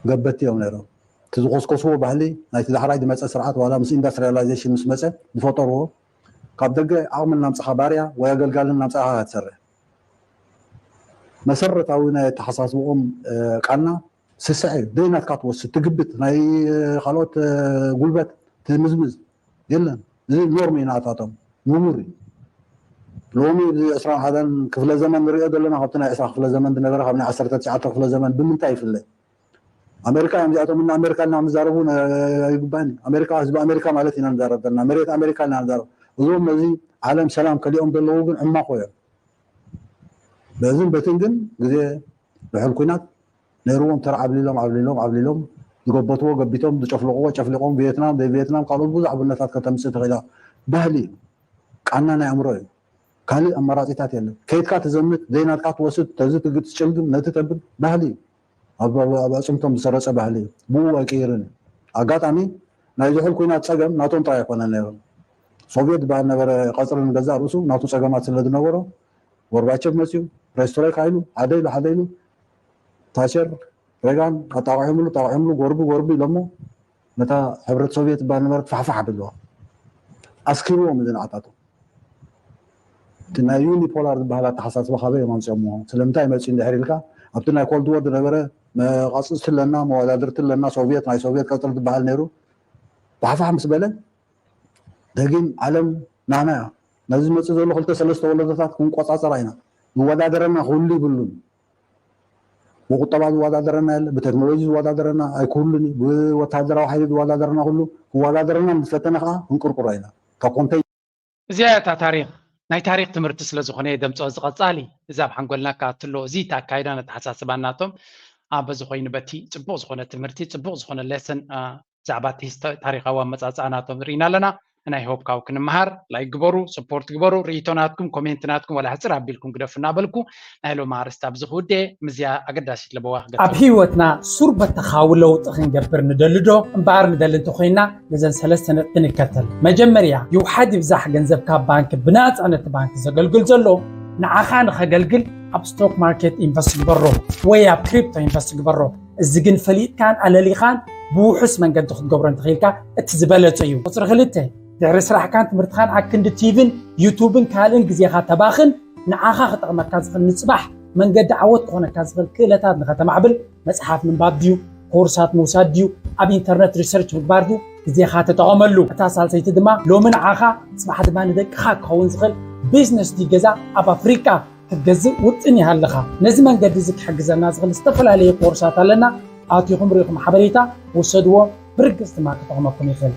ገበቲ እዮም ነይሮም እቲ ዝኮስኮስዎ ባህሊ ናይቲ ዳሕራይ ዝመፀ ስርዓት ዋላ ምስ ኢንዳስትሪያላይዜሽን ምስ መፀ ዝፈጠርዎ ካብ ደገ ዓቕሚ እናምፅኻ ባርያ ወይ ኣገልጋሊ እናምፅኻ ክትሰርሕ መሰረታዊ ናይ ኣተሓሳስብኦም ቃና ስስዐ እዩ ደይ ናትካ ትወስድ ትግብት ናይ ካልኦት ጉልበት ትምዝምዝ የለን እዚ ኖርም እዩ ናታቶም ኑሙር እዩ ሎሚ እዚ ዕስራን ሓደን ክፍለ ዘመን ንሪኦ ዘለና ካብቲ ናይ ዕስራ ክፍለ ዘመን ዝነበረ ካብ ናይ ዓሰርተ ትሽዓተ ክፍለ ዘመን ብምንታይ ይፍለ ኣሜሪካ እዮም እዚኣቶም እና ኣሜሪካ እና ምዛረቡ ኣይግባን ኣሜሪካ ህዝቢ ኣሜሪካ ማለት ኢና ንዛረብ ዘለና መሬት ኣሜሪካ እና ንዛረብ እዞም ነዚ ዓለም ሰላም ከሊኦም ዘለዉ ግን ዕማኾ እዮም በዝን በትን ግን ግዜ ድሕር ኩናት ነይርዎም ተር ዓብሊሎም ዓብሊሎም ዓብሊሎም ዝገበትዎ ገቢቶም ዝጨፍለቅዎ ጨፍሊቆም ቪየትናም ዘይ ቪየትናም ካልኦት ብዙሕ ኣብነታት ከተምፅእ ትኽእላ ባህሊ እዩ ቃና ናይ ኣእምሮ እዩ ካልእ ኣማራፂታት የለን ከይድካ ትዘምት ዘይናትካ ትወስድ ተዚ ትግት ትጭልግም ነቲ ተብል ባህሊ እዩ ኣብ ኣፅምቶም ዝሰረፀ ባህሊ እዩ ብኡ ኣይቅይርን እዩ ኣጋጣሚ ናይ ዝሑል ኩናት ፀገም ናቶም ጥራይ ኣይኮነን ነይሩ ሶቪየት ዝበሃል ነበረ ቀፅሪ ንገዛእ ርእሱ ናቱ ፀገማት ስለ ዝነበሮ ጎርባቸቭ መፅዩ ፕሬስትሮይካ ኢሉ ሓደ ኢሉ ሓደ ኢሉ ታቸር ሬጋን ኣጣቂዖምሉ ጣቂዖምሉ ጎርቢ ጎርቢ ኢሎሞ ነታ ሕብረት ሶቪየት ዝበሃል ነበረት ፋሕፋሕ ኣቢልዋ ኣስኪርዎም እዚ ንዓታቶም እቲ ናይ ዩኒፖላር ዝበሃል ኣተሓሳስባ ካበይ እዮም ኣምፅኦምዎ ስለምንታይ መፅዩ እንድሕር ኢልካ ኣብቲ ናይ ኮልድ ወር ዝነበረ መቃፅፅቲ ኣለና መወዳድርቲ ኣለና ሶቪየት ናይ ሶቪየት ቀፅሪ ዝበሃል ነይሩ ፋሕፋሕ ምስ በለ ደጊም ዓለም ናና እያ ነዚ ዝመፅእ ዘሎ ክልተ ሰለስተ ወለዶታት ክንቆፃፀራ ኢና ዝወዳደረና ክህሉ ይብሉን ብቁጠባ ዝወዳደረና የለ ብቴክኖሎጂ ዝወዳደረና ኣይክህሉን እዩ ብወታደራዊ ሓይሊ ዝወዳደረና ኩሉ ክወዳደረና ዝፈተነ ከዓ ክንቅርቁሮ ኢና ካብ ኮንተይ እዚኣ እያ እታ ታሪክ ናይ ታሪክ ትምህርቲ ስለ ዝኾነ እየ ደምፅኦ እዚ ቀፃሊ እዚ ኣብ ሓንጎልና ክኣቱ ኣለዎ እዚ እቲ ኣካይዳን ኣተሓሳስባን ናቶም በዚ ኮይኑ በቲ ፅቡቅ ዝኾነ ትምህርቲ ፅቡቅ ዝኾነ ሌሰን ብዛዕባ እቲ ታሪካዊ ኣመፃፅኣ ናቶም ርኢና ኣለና ናይ ሆፕ ካብኡ ክንመሃር ላይክ ግበሩ ሰፖርት ግበሩ ርእይቶ ናትኩም ኮሜንት ናትኩም ዋላ ሕፅር ኣቢልኩም ግደፉ እናበልኩ ናይ ሎሚ ኣርእስቲ ኣብዚ ክውድኤ ምዝያ ኣገዳሲት ለበዋ ክገ ኣብ ህይወትና ሱር በተኻዊ ለውጢ ክንገብር ንደሊ ዶ እምበኣር ንደሊ እንተኮይና ነዘን ሰለስተ ነጥቢ ንከተል መጀመርያ ይውሓድ ይብዛሕ ገንዘብካ ባንክ ብናፃ ነቲ ባንክ ዘገልግል ዘሎ ንዓኻ ንኸገልግል ኣብ ስቶክ ማርኬት ኢንቨስት ግበሮ ወይ ኣብ ክሪፕቶ ኢንቨስት ግበሮ እዚ ግን ፈሊጥካን ኣለሊኻን ብውሑስ መንገዲ ክትገብሮ እንተኽኢልካ እቲ ዝበለፀ እዩ። ቁፅሪ ክልተ ድሕሪ ስራሕካን ትምህርትኻን ኣክንዲ ቲቪን ዩቱብን ካልእን ግዜኻ ተባኽን። ንዓኻ ክጠቕመካ ዝኽእል ንፅባሕ መንገዲ ዓወት ክኾነካ ዝኽእል ክእለታት ንኸተማዕብል መፅሓፍ ምንባብ ድዩ፣ ኮርሳት ምውሳድ ድዩ፣ ኣብ ኢንተርነት ሪሰርች ምግባር ድዩ፣ ግዜኻ ተጠቐመሉ። እታ ሳልሰይቲ ድማ ሎሚ ንዓኻ ፅባሕ ድማ ንደቅኻ ክኸውን ዝኽእል ቢዝነስ ድዩ ገዛ ኣብ ኣፍሪቃ ክትገዝእ ውጥን ይሃልኻ። ነዚ መንገዲ እዚ ክሕግዘና ዝኽእል ዝተፈላለየ ኮርሳት ኣለና። ኣቲኹም ርኢኹም ሓበሬታ ውሰድዎ፣ ብርግፅ ድማ ክጠቕመኩም ይኽእል።